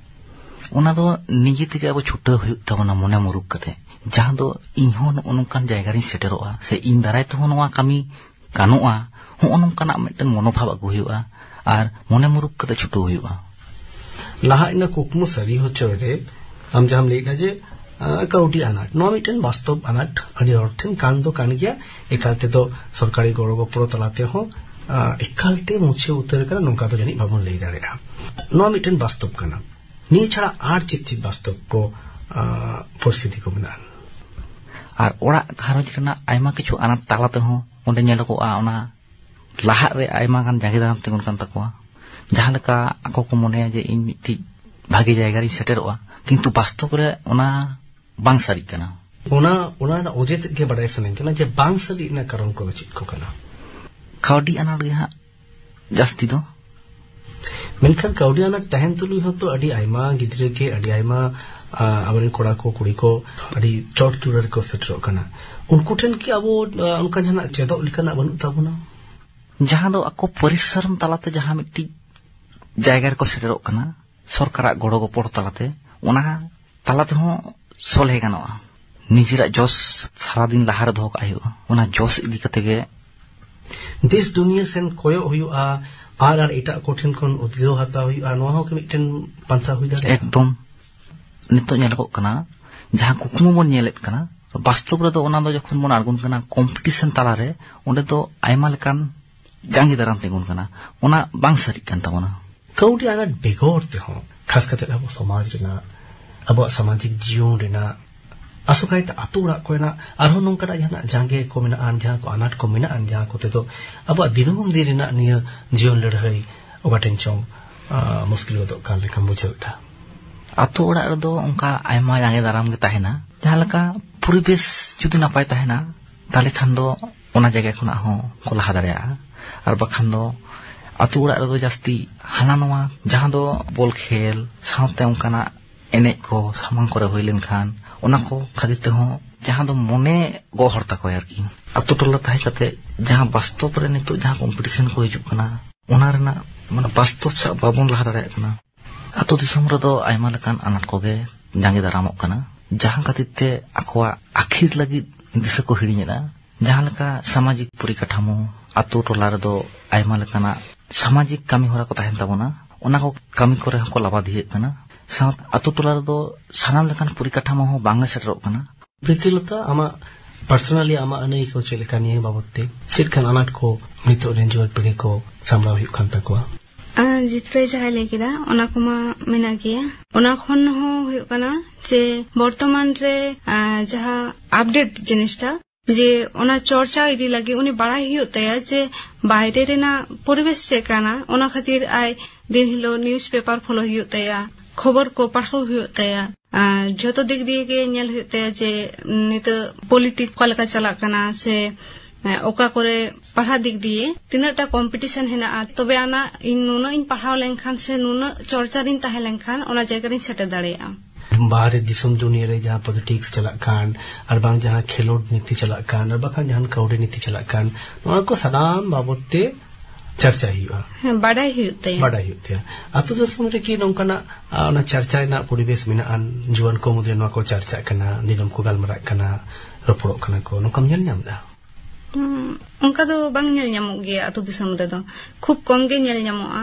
ᱚᱱᱟ ᱫᱚ ᱱᱤᱡᱮ ᱛᱮᱜᱮ ᱟᱵᱚ ᱪᱷᱩᱴᱟᱹᱣ ᱦᱩᱭᱩᱜ ᱛᱟᱵᱚᱱᱟ, ᱢᱚᱱᱮ ᱢᱩᱨᱩᱠ ᱠᱟᱛᱮ, ᱡᱟᱦᱟᱸ ᱫᱚ ᱤᱧ ᱦᱚᱸ ᱱᱚᱜᱼᱚ ᱱᱚᱝᱠᱟᱱ ᱡᱟᱭᱜᱟ ᱨᱤᱧ ᱥᱮᱴᱮᱨᱚᱜᱼᱟ ᱥᱮ ᱤᱧ ᱫᱟᱨᱟᱭ ᱛᱮᱦᱚᱸ ᱱᱚᱣᱟ ᱠᱟᱹᱢᱤ ᱜᱟᱱᱚᱜᱼᱟ, ᱦᱚᱸᱜᱼᱚ ᱱᱚᱝᱠᱟᱱᱟᱜ ᱢᱤᱫᱴᱮᱱ ᱢᱚᱱᱳᱵᱷᱟᱵ ᱟᱹᱜᱩ ᱦᱩᱭᱩᱜᱼᱟ᱾ ᱟᱨ ᱢᱚᱱᱮ ᱢᱩᱨᱩᱠ ᱠᱟᱛᱮ ᱪᱷᱩᱴᱟᱹᱣ ᱦᱩᱭᱩᱜᱼᱟ᱾ ᱞᱟᱦᱟ ᱤᱧᱟᱹᱜ ᱠᱩᱠᱢᱩ ᱥᱟᱹᱨᱤ ᱦᱚᱪᱚᱭ ᱨᱮ ᱟᱢ ᱡᱟᱦᱟᱸᱢ ᱞᱟᱹᱭᱮᱫᱟ ᱡᱮ, ᱟᱸ, ᱠᱟᱹᱣᱰᱤ ᱟᱱᱟᱴ, ᱱᱚᱣᱟ ᱢᱤᱫᱴᱮᱱ ᱵᱟᱥᱛᱚᱵ ᱟᱱᱟᱴ ᱟᱹᱰᱤ ᱦᱚᱲ ᱴᱷᱮᱱ ᱠᱟᱱ ᱫᱚ ᱠᱟᱱ ᱜᱮᱭᱟ᱾ ᱮᱠᱟᱞ ᱛᱮᱫᱚ ᱥᱚᱨᱠᱟᱨᱤ ᱜᱚᱲᱚ ᱜᱚᱯᱚᱲᱚ ᱛᱟᱞᱟ ᱛᱮᱦᱚᱸ, ᱟᱸ, ᱮᱠᱟᱞ ᱛᱮ ᱢᱩᱪᱷᱟᱹᱣ ᱩᱛᱟᱹᱨ ᱟᱠᱟᱱᱟ, ᱱᱚᱝᱠᱟ ᱫᱚ ᱡᱟᱹᱱᱤᱡ ᱵᱟᱵᱚᱱ ᱞᱟᱹᱭ ᱫᱟᱲᱮᱭᱟᱜᱼᱟ᱾ ᱱᱚᱣᱟ ᱢᱤᱫᱴᱮᱱ ᱵᱟᱥᱛᱚᱵ ᱠᱟᱱᱟ᱾ ᱱᱤᱭᱟᱹ ᱪᱷᱟᱲᱟ ᱟᱨ ᱪᱮᱫ ᱪᱮᱫ ᱵᱟᱥᱛᱚᱵ ᱠᱚ, ᱟᱸ, ᱯᱚᱨᱤᱥᱛᱷᱤᱛᱤ ᱠᱚ ᱢᱮᱱᱟᱜᱼᱟ? ᱟᱨ ᱚᱲᱟᱜ ᱜᱷᱟᱨᱚᱸᱡᱽ ᱨᱮᱱᱟᱜ ᱟᱭᱢᱟ ᱠᱤᱪᱷᱩ ᱟᱱᱟᱴ ᱛᱟᱞᱟ ᱛᱮᱦᱚᱸ ᱚᱸᱰᱮ ᱧᱮᱞᱚᱜᱚᱜᱼᱟ, ᱚᱱᱟ ᱞᱟᱦᱟᱜ ᱨᱮ ᱟᱭᱢᱟ ᱜᱟᱱ ᱡᱟᱸᱜᱮ ᱫᱟᱨᱟᱢ ᱛᱤᱸᱜᱩᱱ ᱠᱟᱱ ᱛᱟᱠᱚᱣᱟ᱾ ᱡᱟᱦᱟᱸ ᱞᱮᱠᱟ ᱟᱠᱚ ᱠᱚ ᱢᱚᱱᱮᱭᱟ ᱡᱮ ᱤᱧ ᱢᱤᱫᱴᱤᱡ ᱵᱷᱟᱜᱮ ᱡᱟᱭᱜᱟ ᱨᱤᱧ ᱥᱮᱴᱮᱨᱚᱜᱼᱟ, ᱠᱤᱱᱛᱩ ᱵᱟᱥᱛᱚᱵ ᱨᱮ ᱚᱱᱟ ᱵᱟᱝ ᱥᱟᱹᱨᱤᱜ ᱠᱟᱱᱟ᱾ ᱚᱱᱟ, ᱚᱱᱟ ᱨᱮᱱᱟᱜ ᱚᱡᱮ ᱛᱮᱫ ᱜᱮ ᱵᱟᱰᱟᱭ ᱥᱟᱱᱟᱧ ᱠᱟᱱᱟ ᱡᱮ ᱵᱟᱝ ᱥᱟᱹᱨᱤ ᱨᱮᱱᱟᱜ ᱠᱟᱨᱚᱱ ᱠᱚᱫᱚ ᱪᱮᱫ ᱠᱚ ᱠᱟᱱᱟ? ᱠᱟᱹᱣᱰᱤ ᱟᱱᱟᱴ ᱜᱮ ᱦᱟᱸᱜ ᱡᱟᱹᱥᱛᱤ ᱫᱚ᱾ ᱢᱮᱱᱠᱷᱟᱱ ᱠᱟᱹᱣᱰᱤ ᱟᱱᱟᱴ ᱛᱟᱦᱮᱱ ᱛᱩᱞᱩᱡ ᱦᱚᱸᱛᱚ ᱟᱹᱰᱤ ᱟᱭᱢᱟ ᱜᱤᱫᱽᱨᱟᱹ ᱜᱮ, ᱟᱹᱰᱤ ᱟᱭᱢᱟ, ᱟ, ᱟᱵᱚᱨᱮᱱ ᱠᱚᱲᱟ ᱠᱚ, ᱠᱩᱲᱤ ᱠᱚ ᱟᱹᱰᱤ ᱪᱚᱴ ᱪᱩᱲᱟᱹ ᱨᱮᱠᱚ ᱥᱮᱴᱮᱨᱚᱜ ᱠᱟᱱᱟ᱾ ᱩᱱᱠᱩ ᱴᱷᱮᱱ ᱠᱤ ᱟᱵᱚ, ᱟ, ᱚᱱᱠᱟ ᱡᱟᱦᱟᱱᱟᱜ ᱪᱮᱫᱚᱜ ᱞᱮᱠᱟᱱᱟᱜ ᱵᱟᱹᱱᱩᱜ ᱛᱟᱵᱚᱱᱟ? ᱡᱟᱦᱟᱸ ᱫᱚ ᱟᱠᱚ ᱯᱚᱨᱤᱥᱨᱚᱢ ᱛᱟᱞᱟᱛᱮ ᱡᱟᱦᱟᱸ ᱢᱤᱫᱴᱤᱡ ᱡᱟᱭᱜᱟ ᱨᱮᱠᱚ ᱥᱮᱴᱮᱨᱚᱜ ᱠᱟᱱᱟ, ᱥᱚᱨᱠᱟᱨᱟᱜ ᱜᱚᱲᱚ ᱜᱚᱯᱚᱲ ᱛᱟᱞᱟᱛᱮ, ᱚᱱᱟ ᱛᱟᱞᱟ ᱛᱮᱦᱚᱸ ᱥᱚᱞᱦᱮ ᱜᱟᱱᱚᱜᱼᱟ᱾ ᱱᱤᱡᱮᱨᱟᱜ ᱡᱚᱥ ᱥᱟᱨᱟᱫᱤᱱ ᱞᱟᱦᱟᱨᱮ ᱫᱚᱦᱚ ᱠᱟᱜ ᱦᱩᱭᱩᱜᱼᱟ, ᱚᱱᱟ ᱡᱚᱥ ᱤᱫᱤ ᱠᱟᱛᱮ ᱜᱮ᱾ ᱫᱮᱥ ᱫᱩᱱᱤᱭᱟᱹ ᱥᱮᱱ ᱠᱚᱭᱚᱜ ᱦᱩᱭᱩᱜᱼᱟ ᱟᱨ, ᱟᱨ ᱮᱴᱟᱜ ᱠᱚ ᱴᱷᱮᱱ ᱠᱷᱚᱱ ᱩᱫᱽᱜᱟᱹᱣ ᱦᱟᱛᱟᱣ ᱦᱩᱭᱩᱜᱼᱟ, ᱱᱚᱣᱟ ᱦᱚᱸ ᱠᱤ ᱢᱤᱫᱴᱮᱱ ᱯᱟᱱᱛᱷᱟ ᱦᱩᱭ ᱫᱟᱲᱮᱭᱟᱜᱼᱟ? ᱮᱠᱫᱚᱢ᱾ ᱱᱤᱛᱚᱜ ᱧᱮᱞᱚᱜᱚᱜ ᱠᱟᱱᱟ, ᱡᱟᱦᱟᱸ ᱠᱩᱠᱢᱩ ᱵᱚᱱ ᱧᱮᱞᱮᱫ ᱠᱟᱱᱟ, ᱵᱟᱥᱛᱚᱵ ᱨᱮᱫᱚ ᱚᱱᱟ ᱫᱚ ᱡᱚᱠᱷᱚᱱ ᱵᱚᱱ ᱟᱬᱜᱚᱱ ᱠᱟᱱᱟ ᱠᱚᱢᱯᱤᱴᱤᱥᱚᱱ ᱛᱟᱞᱟᱨᱮ, ᱚᱸᱰᱮ ᱫᱚ ᱟᱭᱢᱟ ᱞᱮᱠᱟᱱ ᱡᱟᱸᱜᱮ ᱫᱟᱨᱟᱢ ᱛᱤᱸᱜᱩᱱ ᱠᱟᱱᱟ, ᱚᱱᱟ ᱵᱟᱝ ᱥᱟᱹᱨᱤᱜ ᱠᱟᱱ ᱛᱟᱵᱚᱱᱟ᱾ ᱠᱟᱹᱣᱰᱤ ᱟᱱᱟᱴ ᱵᱮᱜᱚᱨ ᱛᱮᱦᱚᱸ, ᱠᱷᱟᱥ ᱠᱟᱛᱮ ᱟᱵᱚ ᱥᱚᱢᱟᱡᱽ ᱨᱮᱱᱟᱜ, ᱟᱵᱚᱣᱟᱜ ᱥᱟᱢᱟᱡᱤᱠ ᱡᱤᱭᱚᱱ ᱨᱮᱱᱟᱜ, ᱟᱥᱚᱠᱟᱭᱛᱮ ᱟᱛᱳ ᱚᱲᱟᱜ ᱠᱚᱨᱮᱱᱟᱜ ᱟᱨᱦᱚᱸ ᱱᱚᱝᱠᱟᱱᱟᱜ ᱡᱟᱦᱟᱱᱟᱜ ᱡᱟᱸᱜᱮ ᱠᱚ ᱢᱮᱱᱟᱜᱼᱟ, ᱡᱟᱦᱟᱸ ᱠᱚ ᱟᱱᱟᱴ ᱠᱚ ᱢᱮᱱᱟᱜᱼᱟ, ᱡᱟᱦᱟᱸ ᱠᱚᱛᱮ ᱫᱚ ᱟᱵᱚᱣᱟᱜ ᱫᱤᱱᱟᱹᱢ ᱫᱤᱱ ᱨᱮᱱᱟᱜ ᱱᱤᱭᱟᱹ ᱡᱤᱭᱚᱱ ᱞᱟᱹᱲᱦᱟᱹᱭ ᱚᱠᱟ ᱴᱷᱮᱱ ᱪᱚᱝ, ᱟ, ᱢᱩᱥᱠᱤᱞ ᱜᱚᱫᱚᱜ ᱠᱟᱱ ᱞᱮᱠᱟᱢ ᱵᱩᱡᱷᱟᱹᱣ ᱮᱫᱟ᱾ ᱟᱛᱳ ᱚᱲᱟᱜ ᱨᱮᱫᱚ ᱚᱱᱠᱟ ᱟᱭᱢᱟ ᱡᱟᱸᱜᱮ ᱫᱟᱨᱟᱢ ᱜᱮ ᱛᱟᱦᱮᱱᱟ᱾ ᱡᱟᱦᱟᱸ ᱞᱮᱠᱟ ᱯᱚᱨᱤᱵᱮᱥ ᱡᱩᱫᱤ ᱱᱟᱯᱟᱭ ᱛᱟᱦᱮᱱᱟ, ᱛᱟᱦᱞᱮ ᱠᱷᱟᱱ ᱫᱚ ᱚᱱᱟ ᱡᱟᱭᱜᱟ ᱠᱷᱚᱱᱟᱜ ᱦᱚᱸ ᱠᱚ ᱞᱟᱦᱟ ᱫᱟᱲᱮᱭᱟᱜᱼᱟ᱾ ᱟᱨ ᱵᱟᱠᱷᱟᱱ ᱫᱚ ᱟᱛᱳ ᱚᱲᱟᱜ ᱨᱮᱫᱚ ᱡᱟᱹᱥᱛᱤ ᱦᱟᱱᱟ ᱱᱚᱣᱟ, ᱡᱟᱦᱟᱸ ᱫᱚ ᱵᱚᱞ ᱠᱷᱮᱞ ᱥᱟᱶᱛᱮ ᱚᱱᱠᱟᱱᱟᱜ ᱮᱱᱮᱡ ᱠᱚ ᱥᱟᱢᱟᱝ ᱠᱚᱨᱮ ᱦᱩᱭ ᱞᱮᱱᱠᱷᱟᱱ, ᱚᱱᱟ ᱠᱚ ᱠᱷᱟᱹᱛᱤᱨ ᱛᱮᱦᱚᱸ ᱡᱟᱦᱟᱸ ᱫᱚ ᱢᱚᱱᱮ ᱜᱚᱦᱚᱲ ᱛᱟᱠᱚᱣᱟᱭ ᱟᱨᱠᱤ᱾ ᱟᱛᱳ ᱴᱚᱞᱟ ᱛᱟᱦᱮᱸ ᱠᱟᱛᱮ ᱡᱟᱦᱟᱸ ᱵᱟᱥᱛᱚᱵ ᱨᱮ ᱱᱤᱛᱚᱜ ᱡᱟᱦᱟᱸ ᱠᱚᱢᱯᱤᱴᱤᱥᱚᱱ ᱠᱚ ᱦᱤᱡᱩᱜ ᱠᱟᱱᱟ, ᱚᱱᱟ ᱨᱮᱱᱟᱜ ᱢᱟᱱᱮ ᱵᱟᱥᱛᱚᱵ ᱥᱟᱶ ᱵᱟᱵᱚᱱ ᱞᱟᱦᱟ ᱫᱟᱲᱮᱭᱟᱜ ᱠᱟᱱᱟ᱾ ᱟᱛᱳ ᱫᱤᱥᱚᱢ ᱨᱮᱫᱚ ᱟᱭᱢᱟ ᱞᱮᱠᱟᱱ ᱟᱱᱟᱴ ᱠᱚᱜᱮ ᱡᱟᱸᱜᱮ ᱫᱟᱨᱟᱢᱚᱜ ᱠᱟᱱᱟ, ᱡᱟᱦᱟᱸ ᱠᱷᱟᱹᱛᱤᱨ ᱛᱮ ᱟᱠᱚᱣᱟᱜ ᱟᱹᱠᱷᱤᱨ ᱞᱟᱹᱜᱤᱫ ᱫᱤᱥᱟᱹ ᱠᱚ ᱦᱤᱲᱤᱧᱮᱫᱟ᱾ ᱡᱟᱦᱟᱸ ᱞᱮᱠᱟ ᱥᱟᱢᱟᱡᱤᱠ ᱯᱚᱨᱤᱠᱟᱴᱷᱟᱢᱳ, ᱟᱛᱳ ᱴᱚᱞᱟ ᱨᱮᱫᱚ ᱟᱭᱢᱟ ᱞᱮᱠᱟᱱᱟᱜ ᱥᱟᱢᱟᱡᱤᱠ ᱠᱟᱹᱢᱤ ᱦᱚᱨᱟ ᱠᱚ ᱛᱟᱦᱮᱱ ᱛᱟᱵᱚᱱᱟ, ᱚᱱᱟ ᱠᱚ ᱠᱟᱹᱢᱤ ᱠᱚᱨᱮ ᱦᱚᱸᱠᱚ ᱞᱟᱵᱟᱫᱷᱤᱭᱟᱹᱜ ᱠᱟᱱᱟ᱾ ᱥᱟᱶ ᱟᱛᱳ ᱴᱚᱞᱟ ᱨᱮᱫᱚ ᱥᱟᱱᱟᱢ ᱞᱮᱠᱟᱱ ᱯᱚᱨᱤᱠᱟᱴᱷᱟᱢᱳ ᱦᱚᱸ ᱵᱟᱝ ᱥᱮᱴᱮᱨᱚᱜ ᱠᱟᱱᱟ᱾ ᱯᱨᱤᱛᱤᱞᱚᱛᱟ, ᱟᱢᱟᱜ personally ᱟᱢᱟᱜ ᱟᱹᱱᱟᱹᱭ ᱠᱚ ᱪᱮᱫ ᱞᱮᱠᱟ ᱱᱤᱭᱟᱹ ᱵᱟᱵᱚᱛ ᱛᱮ? ᱪᱮᱫ ᱞᱮᱠᱟᱱ ᱟᱱᱟᱴ ᱠᱚ ᱱᱤᱛᱚᱜ ᱨᱮᱱ ᱡᱩᱣᱟᱹᱱ ᱯᱤᱲᱦᱤ ᱠᱚ ᱥᱟᱢᱵᱲᱟᱣ ᱦᱩᱭᱩᱜ ᱠᱟᱱ ᱛᱟᱠᱚᱣᱟ? ᱟᱨ ᱡᱤᱛᱨᱟᱹᱭ ᱡᱟᱦᱟᱸᱭ ᱞᱟᱹᱭ ᱠᱮᱫᱟ, ᱚᱱᱟ ᱠᱚᱢᱟ ᱢᱮᱱᱟᱜ ᱜᱮᱭᱟ᱾ ᱚᱱᱟ ᱠᱷᱚᱱ ᱦᱚᱸ ᱦᱩᱭᱩᱜ ᱠᱟᱱᱟ ᱡᱮ ᱵᱚᱨᱛᱚᱢᱟᱱ ᱨᱮ, ᱟᱨ ᱡᱟᱦᱟᱸ update ᱡᱤᱱᱤᱥᱴᱟ, ᱡᱮ ᱚᱱᱟ ᱪᱚᱨᱪᱟ ᱤᱫᱤ ᱞᱟᱹᱜᱤᱫ ᱩᱱᱤ ᱵᱟᱲᱟᱭ ᱦᱩᱭᱩᱜ ᱛᱟᱭᱟ ᱡᱮ ᱵᱟᱭᱨᱮ ᱨᱮᱱᱟᱜ ᱯᱚᱨᱤᱵᱮᱥ ᱪᱮᱫ ᱠᱟᱱᱟ, ᱚᱱᱟ ᱠᱷᱟᱹᱛᱤᱨ ᱟᱡ ᱫᱤᱱ ᱦᱤᱞᱳᱜ news paper follow ᱦᱩᱭᱩᱜ ᱛᱟᱭᱟ, ᱠᱷᱚᱵᱚᱨ ᱠᱚ ᱯᱟᱲᱦᱟᱣ ᱦᱩᱭᱩᱜ ᱛᱟᱭᱟ᱾ ᱟᱨ ᱡᱷᱚᱛᱚ ᱫᱤᱠ ᱫᱤᱭᱮ ᱜᱮ ᱧᱮᱞ ᱦᱩᱭᱩᱜ ᱛᱟᱭᱟ ᱡᱮ ᱱᱤᱛᱚᱜ politics ᱚᱠᱟ ᱞᱮᱠᱟ ᱪᱟᱞᱟᱜ ᱠᱟᱱᱟ ᱥᱮ ᱚᱠᱟ ᱠᱚᱨᱮ ᱯᱟᱲᱦᱟᱜ ᱫᱤᱠ ᱫᱤᱭᱮ ᱛᱤᱱᱟᱹᱜ ᱴᱟ competition ᱦᱮᱱᱟᱜᱼᱟ, ᱛᱚᱵᱮ ᱟᱱᱟᱜ ᱤᱧ ᱱᱩᱱᱟᱹᱜ ᱤᱧ ᱯᱟᱲᱦᱟᱣ ᱞᱮᱱᱠᱷᱟᱱ ᱥᱮ ᱱᱩᱱᱟᱹᱜ ᱪᱚᱨᱪᱟ ᱨᱤᱧ ᱛᱟᱦᱮᱸ ᱞᱮᱱᱠᱷᱟᱱ ᱚᱱᱟ ᱡᱟᱭᱜᱟ ᱨᱤᱧ ᱥᱮᱴᱮᱨ ᱫᱟᱲᱮᱭᱟᱜᱼᱟ᱾ ᱵᱟᱦᱨᱮ ᱫᱤᱥᱚᱢ ᱫᱩᱱᱤᱭᱟᱹ ᱨᱮ ᱡᱟᱦᱟᱸ ᱯᱚᱞᱤᱴᱤᱠᱥ ᱪᱟᱞᱟᱜ ᱠᱟᱱ, ᱟᱨ ᱵᱟᱝ ᱡᱟᱦᱟᱸ ᱠᱷᱮᱞᱳᱰ ᱱᱤᱛᱤ ᱪᱟᱞᱟᱜ ᱠᱟᱱ, ᱟᱨ ᱵᱟᱠᱷᱟᱱ ᱡᱟᱦᱟᱸ ᱠᱟᱹᱣᱰᱤ ᱱᱤᱛᱤ ᱪᱟᱞᱟᱜ ᱠᱟᱱ, ᱱᱚᱣᱟ ᱠᱚ ᱥᱟᱱᱟᱢ ᱵᱟᱵᱚᱛ ᱛᱮ ᱪᱟᱨᱪᱟᱭ ᱦᱩᱭᱩᱜᱼᱟ᱾ ᱦᱮᱸ, ᱵᱟᱰᱟᱭ ᱦᱩᱭᱩᱜ ᱛᱟᱭᱟ᱾ ᱵᱟᱰᱟᱭ ᱦᱩᱭᱩᱜ ᱛᱟᱭᱟ᱾ ᱟᱹᱛᱩ ᱫᱤᱥᱚᱢ ᱨᱮᱠᱤ ᱱᱚᱝᱠᱟᱱᱟᱜ, ᱟ, ᱚᱱᱟ ᱪᱟᱨᱪᱟ ᱨᱮᱱᱟᱜ ᱯᱚᱨᱤᱵᱮᱥ ᱢᱮᱱᱟᱜᱼᱟ? ᱡᱩᱣᱟᱹᱱ ᱠᱚ ᱢᱩᱫᱽᱨᱮ ᱱᱚᱣᱟ ᱠᱚ ᱪᱟᱨᱪᱟᱜ ᱠᱟᱱᱟ, ᱫᱤᱱᱟᱹᱢ ᱠᱚ ᱜᱟᱞᱢᱟᱨᱟᱜ ᱠᱟᱱᱟ, ᱨᱚᱯᱚᱲᱚᱜ ᱠᱟᱱᱟ ᱠᱚ, ᱱᱚᱝᱠᱟᱢ ᱧᱮᱞ ᱧᱟᱢ ᱮᱫᱟ? ᱦᱩᱸ, ᱚᱱᱠᱟ ᱫᱚ ᱵᱟᱝ ᱧᱮᱞ ᱧᱟᱢᱚᱜ ᱜᱮᱭᱟ ᱟᱹᱛᱩ ᱫᱤᱥᱚᱢ ᱨᱮᱫᱚ, ᱠᱷᱩᱵ ᱠᱚᱢ ᱜᱮ ᱧᱮᱞ ᱧᱟᱢᱚᱜᱼᱟ᱾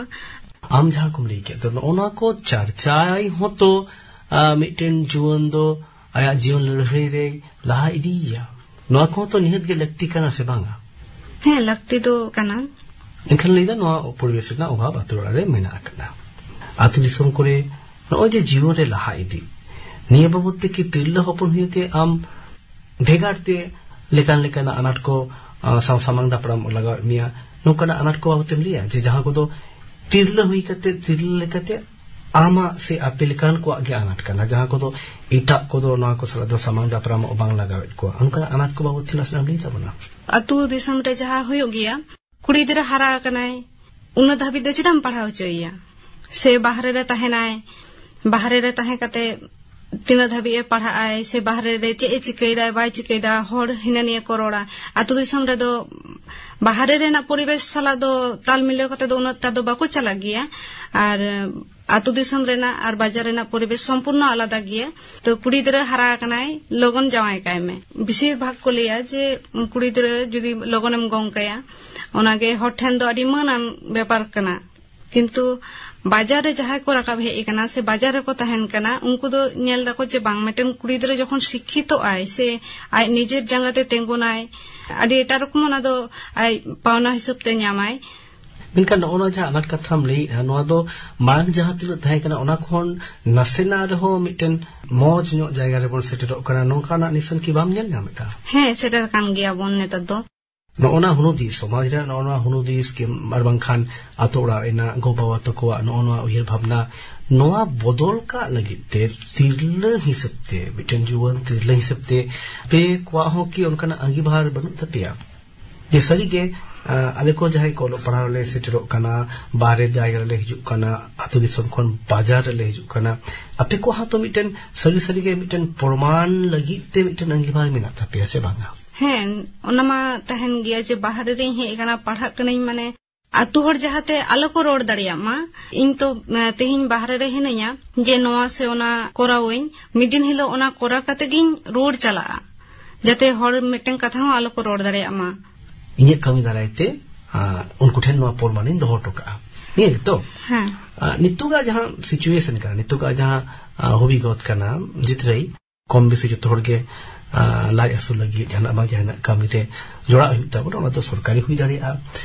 ᱟᱢ ᱡᱟᱦᱟᱸ ᱠᱚᱢ ᱞᱟᱹᱭ ᱠᱮᱫ ᱫᱚ, ᱱᱚᱜᱼᱚ ᱱᱚᱣᱟ ᱠᱚ ᱪᱟᱨᱪᱟᱭ ᱦᱚᱸᱛᱚ, ᱟ, ᱢᱤᱫᱴᱮᱱ ᱡᱩᱣᱟᱹᱱ ᱫᱚ ᱟᱭᱟᱜ ᱡᱤᱭᱚᱱ ᱞᱟᱹᱲᱦᱟᱹᱭ ᱨᱮ ᱞᱟᱦᱟ ᱤᱫᱤᱭᱮᱭᱟ᱾ ᱱᱚᱣᱟ ᱠᱚᱦᱚᱸ ᱛᱚ ᱱᱤᱦᱟᱹᱛ ᱜᱮ ᱞᱟᱹᱠᱛᱤ ᱠᱟᱱᱟ, ᱥᱮ ᱵᱟᱝᱟ? ᱦᱮᱸ, ᱞᱟᱹᱠᱛᱤ ᱫᱚ ᱠᱟᱱᱟ᱾ ᱮᱱᱠᱷᱟᱱ ᱞᱟᱹᱭᱫᱟ, ᱱᱚᱣᱟ ᱯᱚᱨᱤᱵᱮᱥ ᱨᱮᱱᱟᱜ ᱚᱵᱷᱟᱵᱽ ᱟᱹᱛᱩ ᱚᱲᱟᱜ ᱨᱮ ᱢᱮᱱᱟᱜ ᱟᱠᱟᱫᱟ᱾ ᱟᱹᱛᱩ ᱫᱤᱥᱚᱢ ᱠᱚᱨᱮ ᱱᱚᱜᱼᱚᱭ ᱡᱮ ᱡᱤᱭᱚᱱ ᱨᱮ ᱞᱟᱦᱟ ᱤᱫᱤ, ᱱᱤᱭᱟᱹ ᱵᱟᱵᱚᱛ ᱛᱮ ᱠᱤ ᱛᱤᱨᱞᱟᱹ ᱦᱚᱯᱚᱱ ᱦᱩᱭᱛᱮ ᱟᱢ ᱵᱷᱮᱜᱟᱨ ᱛᱮ ᱞᱮᱠᱟᱱ ᱞᱮᱠᱟᱱᱟᱜ ᱟᱱᱟᱴ ᱠᱚ, ᱟ, ᱥᱟᱶ ᱥᱟᱢᱟᱝ ᱫᱟᱯᱨᱟᱢ ᱞᱟᱜᱟᱣᱮᱫ ᱢᱮᱭᱟ, ᱱᱚᱝᱠᱟᱱᱟᱜ ᱟᱱᱟᱴ ᱠᱚ ᱵᱟᱵᱚᱛ ᱛᱮᱢ ᱞᱟᱹᱭᱟ, ᱡᱮ ᱡᱟᱦᱟᱸ ᱠᱚᱫᱚ ᱛᱤᱨᱞᱟᱹ ᱦᱩᱭ ᱠᱟᱛᱮ, ᱛᱤᱨᱞᱟᱹ ᱞᱮᱠᱟᱛᱮ ᱟᱢᱟᱜ ᱥᱮ ᱟᱯᱮ ᱞᱮᱠᱟᱱ ᱠᱚᱣᱟᱜ ᱜᱮ ᱟᱱᱟᱴ ᱠᱟᱱᱟ, ᱡᱟᱦᱟᱸ ᱠᱚᱫᱚ ᱮᱴᱟᱜ ᱠᱚᱫᱚ ᱱᱚᱣᱟ ᱠᱚ ᱥᱟᱞᱟᱜ ᱫᱚ ᱥᱟᱢᱟᱝ ᱫᱟᱯᱨᱟᱢᱚᱜ ᱵᱟᱝ ᱞᱟᱜᱟᱣᱮᱫ ᱠᱚᱣᱟ, ᱚᱱᱠᱟᱱᱟᱜ ᱟᱱᱟᱴ ᱠᱚ ᱵᱟᱵᱚᱛ ᱛᱮ ᱱᱟᱥᱮᱱᱟᱜ ᱮᱢ ᱞᱟᱹᱭ ᱛᱟᱵᱚᱱᱟ? ᱟᱹᱛᱩ ᱫᱤᱥᱚᱢ ᱨᱮ ᱡᱟᱦᱟᱸ ᱦᱩᱭᱩᱜ ᱜᱮᱭᱟ, ᱠᱩᱲᱤ ᱜᱤᱫᱽᱨᱟᱹ ᱦᱟᱨᱟ ᱟᱠᱟᱱᱟᱭ, ᱩᱱᱟᱹᱜ ᱫᱷᱟᱹᱵᱤᱡ ᱫᱚ ᱪᱮᱫᱟᱜ ᱮᱢ ᱯᱟᱲᱦᱟᱣ ᱦᱚᱪᱚᱭᱮᱭᱟ? ᱥᱮ ᱵᱟᱦᱨᱮ ᱨᱮ ᱛᱟᱦᱮᱱᱟᱭ, ᱵᱟᱦᱨᱮ ᱨᱮ ᱛᱟᱦᱮᱸ ᱠᱟᱛᱮ ᱛᱤᱱᱟᱹᱜ ᱫᱷᱟᱹᱵᱤᱡ ᱮ ᱯᱟᱲᱦᱟᱜ ᱟᱭ, ᱥᱮ ᱵᱟᱦᱨᱮ ᱨᱮ ᱪᱮᱫ ᱮ ᱪᱤᱠᱟᱹᱭᱮᱫᱟ, ᱵᱟᱭ ᱪᱤᱠᱟᱹᱭᱮᱫᱟ, ᱦᱚᱲ ᱦᱤᱱᱟᱹ ᱱᱤᱭᱟᱹ ᱠᱚ ᱨᱚᱲᱟ᱾ ᱟᱹᱛᱩ ᱫᱤᱥᱚᱢ ᱨᱮᱫᱚ ᱵᱟᱦᱨᱮ ᱨᱮᱱᱟᱜ ᱯᱚᱨᱤᱵᱮᱥ ᱥᱟᱞᱟᱜ ᱫᱚ ᱛᱟᱞ ᱢᱤᱞᱟᱹᱣ ᱠᱟᱛᱮ ᱫᱚ ᱩᱱᱟᱹᱜ ᱴᱟ ᱫᱚ ᱵᱟᱠᱚ ᱪᱟᱞᱟᱜ ᱜᱮᱭᱟ᱾ ᱟᱨ ᱟᱹᱛᱩ ᱫᱤᱥᱚᱢ ᱨᱮᱱᱟᱜ ᱟᱨ ᱵᱟᱡᱟᱨ ᱨᱮᱱᱟᱜ ᱯᱚᱨᱤᱵᱮᱥ ᱥᱚᱢᱯᱩᱨᱱᱚ ᱟᱞᱟᱫᱟ ᱜᱮᱭᱟ᱾ ᱛᱚ, ᱠᱩᱲᱤ ᱜᱤᱫᱽᱨᱟᱹ ᱦᱟᱨᱟ ᱟᱠᱟᱱᱟᱭ, ᱞᱚᱜᱚᱱ ᱡᱟᱶᱟᱭ ᱠᱟᱭ ᱢᱮ᱾ ᱵᱮᱥᱤᱨ ᱵᱷᱟᱜᱽ ᱠᱚ ᱞᱟᱹᱭᱟ ᱡᱮ ᱠᱩᱲᱤ ᱜᱤᱫᱽᱨᱟᱹ ᱡᱩᱫᱤ ᱞᱚᱜᱚᱱᱮᱢ ᱜᱚᱝ ᱠᱟᱭᱟ, ᱚᱱᱟᱜᱮ ᱦᱚᱲ ᱴᱷᱮᱱ ᱫᱚ ᱟᱹᱰᱤ ᱢᱟᱹᱱ ᱟᱱ ᱵᱮᱯᱟᱨ ᱠᱟᱱᱟ᱾ ᱠᱤᱱᱛᱩ ᱵᱟᱡᱟᱨ ᱨᱮ ᱡᱟᱦᱟᱸᱭ ᱠᱚ ᱨᱟᱠᱟᱵ ᱦᱮᱡ ᱟᱠᱟᱱᱟ ᱥᱮ ᱵᱟᱡᱟᱨ ᱨᱮᱠᱚ ᱛᱟᱦᱮᱱ ᱠᱟᱱᱟ, ᱩᱱᱠᱩ ᱫᱚ ᱧᱮᱞ ᱫᱟᱠᱚ ᱡᱮ ᱵᱟᱝ, ᱢᱤᱫᱴᱮᱱ ᱠᱩᱲᱤ ᱜᱤᱫᱽᱨᱟᱹ ᱡᱚᱠᱷᱚᱱ ᱥᱤᱠᱠᱷᱤᱛᱚᱜ ᱟᱭ ᱥᱮ ᱟᱡ ᱱᱤᱡᱮᱨ ᱡᱟᱸᱜᱟ ᱛᱮ ᱛᱤᱸᱜᱩᱱᱟᱭ, ᱟᱹᱰᱤ ᱮᱴᱟᱜ ᱨᱚᱠᱚᱢ ᱚᱱᱟ ᱫᱚ ᱟᱡ ᱯᱟᱣᱱᱟ ᱦᱤᱥᱟᱹᱵ ᱛᱮ ᱧᱟᱢᱟᱭ᱾ ᱢᱮᱱᱠᱷᱟᱱ ᱱᱚᱜᱼᱚ ᱱᱚᱣᱟ ᱡᱟᱦᱟᱸ ᱟᱱᱟᱴ ᱠᱟᱛᱷᱟᱢ ᱞᱟᱹᱭᱮᱫᱼᱟ, ᱱᱚᱣᱟ ᱫᱚ ᱢᱟᱲᱟᱝ ᱡᱟᱦᱟᱸ ᱛᱤᱱᱟᱹᱜ ᱛᱟᱦᱮᱸ ᱠᱟᱱᱟ, ᱚᱱᱟ ᱠᱷᱚᱱ ᱱᱟᱥᱮᱱᱟᱜ ᱨᱮᱦᱚᱸ ᱢᱤᱫᱴᱮᱱ ᱢᱚᱸᱡᱽ ᱧᱚᱜ ᱡᱟᱭᱜᱟ ᱨᱮᱵᱚᱱ ᱥᱮᱴᱮᱨᱚᱜ ᱠᱟᱱᱟ, ᱱᱚᱝᱠᱟᱱᱟᱜ ᱱᱤᱥᱟᱹᱱ ᱠᱤ ᱵᱟᱢ ᱧᱮᱞ ᱧᱟᱢᱮᱫᱼᱟ? ᱦᱮᱸ, ᱥᱮᱴᱮᱨ ᱠᱟᱱ ᱜᱮᱭᱟ ᱵᱚᱱ ᱱᱮᱛᱟᱨ ᱫᱚ᱾ ᱱᱚᱜᱼᱚ ᱱᱟ ᱦᱩᱱᱩᱫᱤ ᱥᱚᱢᱟᱡᱽ ᱨᱮ ᱱᱚᱜᱼᱚ ᱱᱚᱣᱟ ᱦᱩᱱᱩᱫᱤ ᱥᱠᱤᱢ ᱟᱨ ᱵᱟᱝᱠᱷᱟᱱ ᱟᱛᱳ ᱚᱲᱟᱜ ᱨᱮᱱᱟᱜ ᱜᱚ ᱵᱟᱵᱟ ᱛᱟᱠᱚᱣᱟᱜ ᱱᱚᱜᱼᱚ ᱱᱚᱣᱟ ᱩᱭᱦᱟᱹᱨ ᱵᱷᱟᱵᱽᱱᱟ, ᱱᱚᱣᱟ ᱵᱚᱫᱚᱞ ᱠᱟᱜ ᱞᱟᱹᱜᱤᱫ ᱛᱮ ᱛᱤᱨᱞᱟᱹ ᱦᱤᱥᱟᱹᱵ ᱛᱮ, ᱢᱤᱫᱴᱮᱱ ᱡᱩᱣᱟᱹᱱ ᱛᱤᱨᱞᱟᱹ ᱦᱤᱥᱟᱹᱵ ᱛᱮ ᱟᱯᱮ ᱠᱚᱣᱟᱜ ᱦᱚᱸ ᱠᱤ ᱚᱱᱠᱟᱱᱟᱜ ᱟᱸᱜᱤᱵᱷᱟᱨ ᱵᱟᱹᱱᱩᱜ ᱛᱟᱯᱮᱭᱟ? ᱡᱮ ᱥᱟᱹᱨᱤᱜᱮ ᱟᱞᱮ ᱠᱚ ᱡᱟᱦᱟᱸᱭ ᱠᱚ ᱚᱞᱚᱜ ᱯᱟᱲᱦᱟᱣ ᱞᱮ ᱥᱮᱴᱮᱨᱚᱜ ᱠᱟᱱᱟ, ᱵᱟᱦᱨᱮ ᱡᱟᱭᱜᱟ ᱨᱮᱞᱮ ᱦᱤᱡᱩᱜ ᱠᱟᱱᱟ, ᱟᱹᱛᱩ ᱫᱤᱥᱚᱢ ᱠᱷᱚᱱ ᱵᱟᱡᱟᱨ ᱨᱮᱞᱮ ᱦᱤᱡᱩᱜ ᱠᱟᱱᱟ, ᱟᱯᱮ ᱠᱚᱣᱟᱜ ᱦᱚᱸ ᱛᱚ ᱢᱤᱫᱴᱮᱱ ᱥᱟᱹᱨᱤ ᱥᱟᱹᱨᱤ ᱜᱮ ᱢᱤᱫᱴᱮᱱ ᱯᱨᱚᱢᱟᱱ ᱞᱟᱹᱜᱤᱫ ᱛᱮ ᱢᱤᱫᱴᱮᱱ ᱟᱸᱜᱤᱵᱷᱟᱨ ᱢᱮᱱᱟᱜ ᱛᱟᱯᱮᱭᱟ ᱥᱮ ᱵᱟᱝᱟ? ᱦᱮᱸ, ᱚᱱᱟ ᱢᱟ ᱛᱟᱦᱮᱱ ᱜᱮᱭᱟ ᱡᱮ ᱵᱟᱦᱨᱮ ᱨᱤᱧ ᱦᱮᱡ ᱟᱠᱟᱱᱟ, ᱯᱟᱲᱦᱟᱜ ᱠᱟᱹᱱᱟᱹᱧ, ᱢᱟᱱᱮ ᱟᱛᱳ ᱦᱚᱲ ᱡᱟᱦᱟᱸᱛᱮ ᱟᱞᱚ ᱠᱚ ᱨᱚᱲ ᱫᱟᱲᱮᱭᱟᱜ ᱢᱟ᱾ ᱤᱧ ᱛᱚ, ᱮ, ᱛᱮᱦᱮᱧ ᱵᱟᱦᱨᱮ ᱨᱮ ᱦᱤᱱᱟᱹᱧᱟ, ᱡᱮ ᱱᱚᱣᱟ ᱥᱮ ᱚᱱᱟ ᱠᱚᱨᱟᱣᱟᱹᱧ, ᱢᱤᱫ ᱫᱤᱱ ᱦᱤᱞᱳᱜ ᱚᱱᱟ ᱠᱚᱨᱟᱣ ᱠᱟᱛᱮ ᱜᱤᱧ ᱨᱩᱣᱟᱹᱲ ᱪᱟᱞᱟᱜᱼᱟ, ᱡᱟᱛᱮ ᱦᱚᱲ ᱢᱤᱫᱴᱮᱱ ᱠᱟᱛᱷᱟ ᱦᱚᱸ ᱟᱞᱚ ᱠᱚ ᱨᱚᱲ ᱫᱟᱲᱮᱭᱟᱜ ᱢᱟ᱾ ᱤᱧᱟᱹᱜ ᱠᱟᱹᱢᱤ ᱫᱟᱨᱟᱭ ᱛᱮ, ᱟ, ᱩᱱᱠᱩ ᱴᱷᱮᱱ ᱱᱚᱣᱟ ᱯᱨᱚᱢᱟᱱᱤᱧ ᱫᱚᱦᱚ ᱦᱚᱴᱚ ᱠᱟᱜᱼᱟ᱾ ᱱᱤᱭᱟᱹ ᱜᱮᱛᱚ? ᱦᱮᱸ᱾ ᱟ, ᱱᱤᱛᱚᱜᱟᱜ ᱡᱟᱦᱟᱸ situation ᱠᱟᱱᱟ, ᱱᱤᱛᱚᱜᱟᱜ ᱡᱟᱦᱟᱸ, ᱟ, ᱦᱩᱭ ᱜᱚᱫ ᱠᱟᱱᱟ, ᱡᱤᱛᱨᱟᱹᱭ, ᱠᱚᱢ ᱵᱮᱥᱤ ᱡᱚᱛᱚ ᱦᱚᱲ ᱜᱮ, ᱟ, ᱞᱟᱡ ᱟᱹᱥᱩᱞ ᱞᱟᱹᱜᱤᱫ ᱡᱟᱦᱟᱱᱟᱜ ᱵᱟᱝ ᱡᱟᱦᱟᱱᱟᱜ ᱠᱟᱹᱢᱤ ᱨᱮ ᱡᱚᱲᱟᱜ ᱦᱩᱭᱩᱜ ᱛᱟᱵᱚᱱᱟ᱾ ᱚᱱᱟ ᱫᱚ ᱥᱚᱨᱠᱟᱨᱤ ᱦᱩᱭ ᱫᱟᱲᱮᱭᱟᱜᱼᱟ,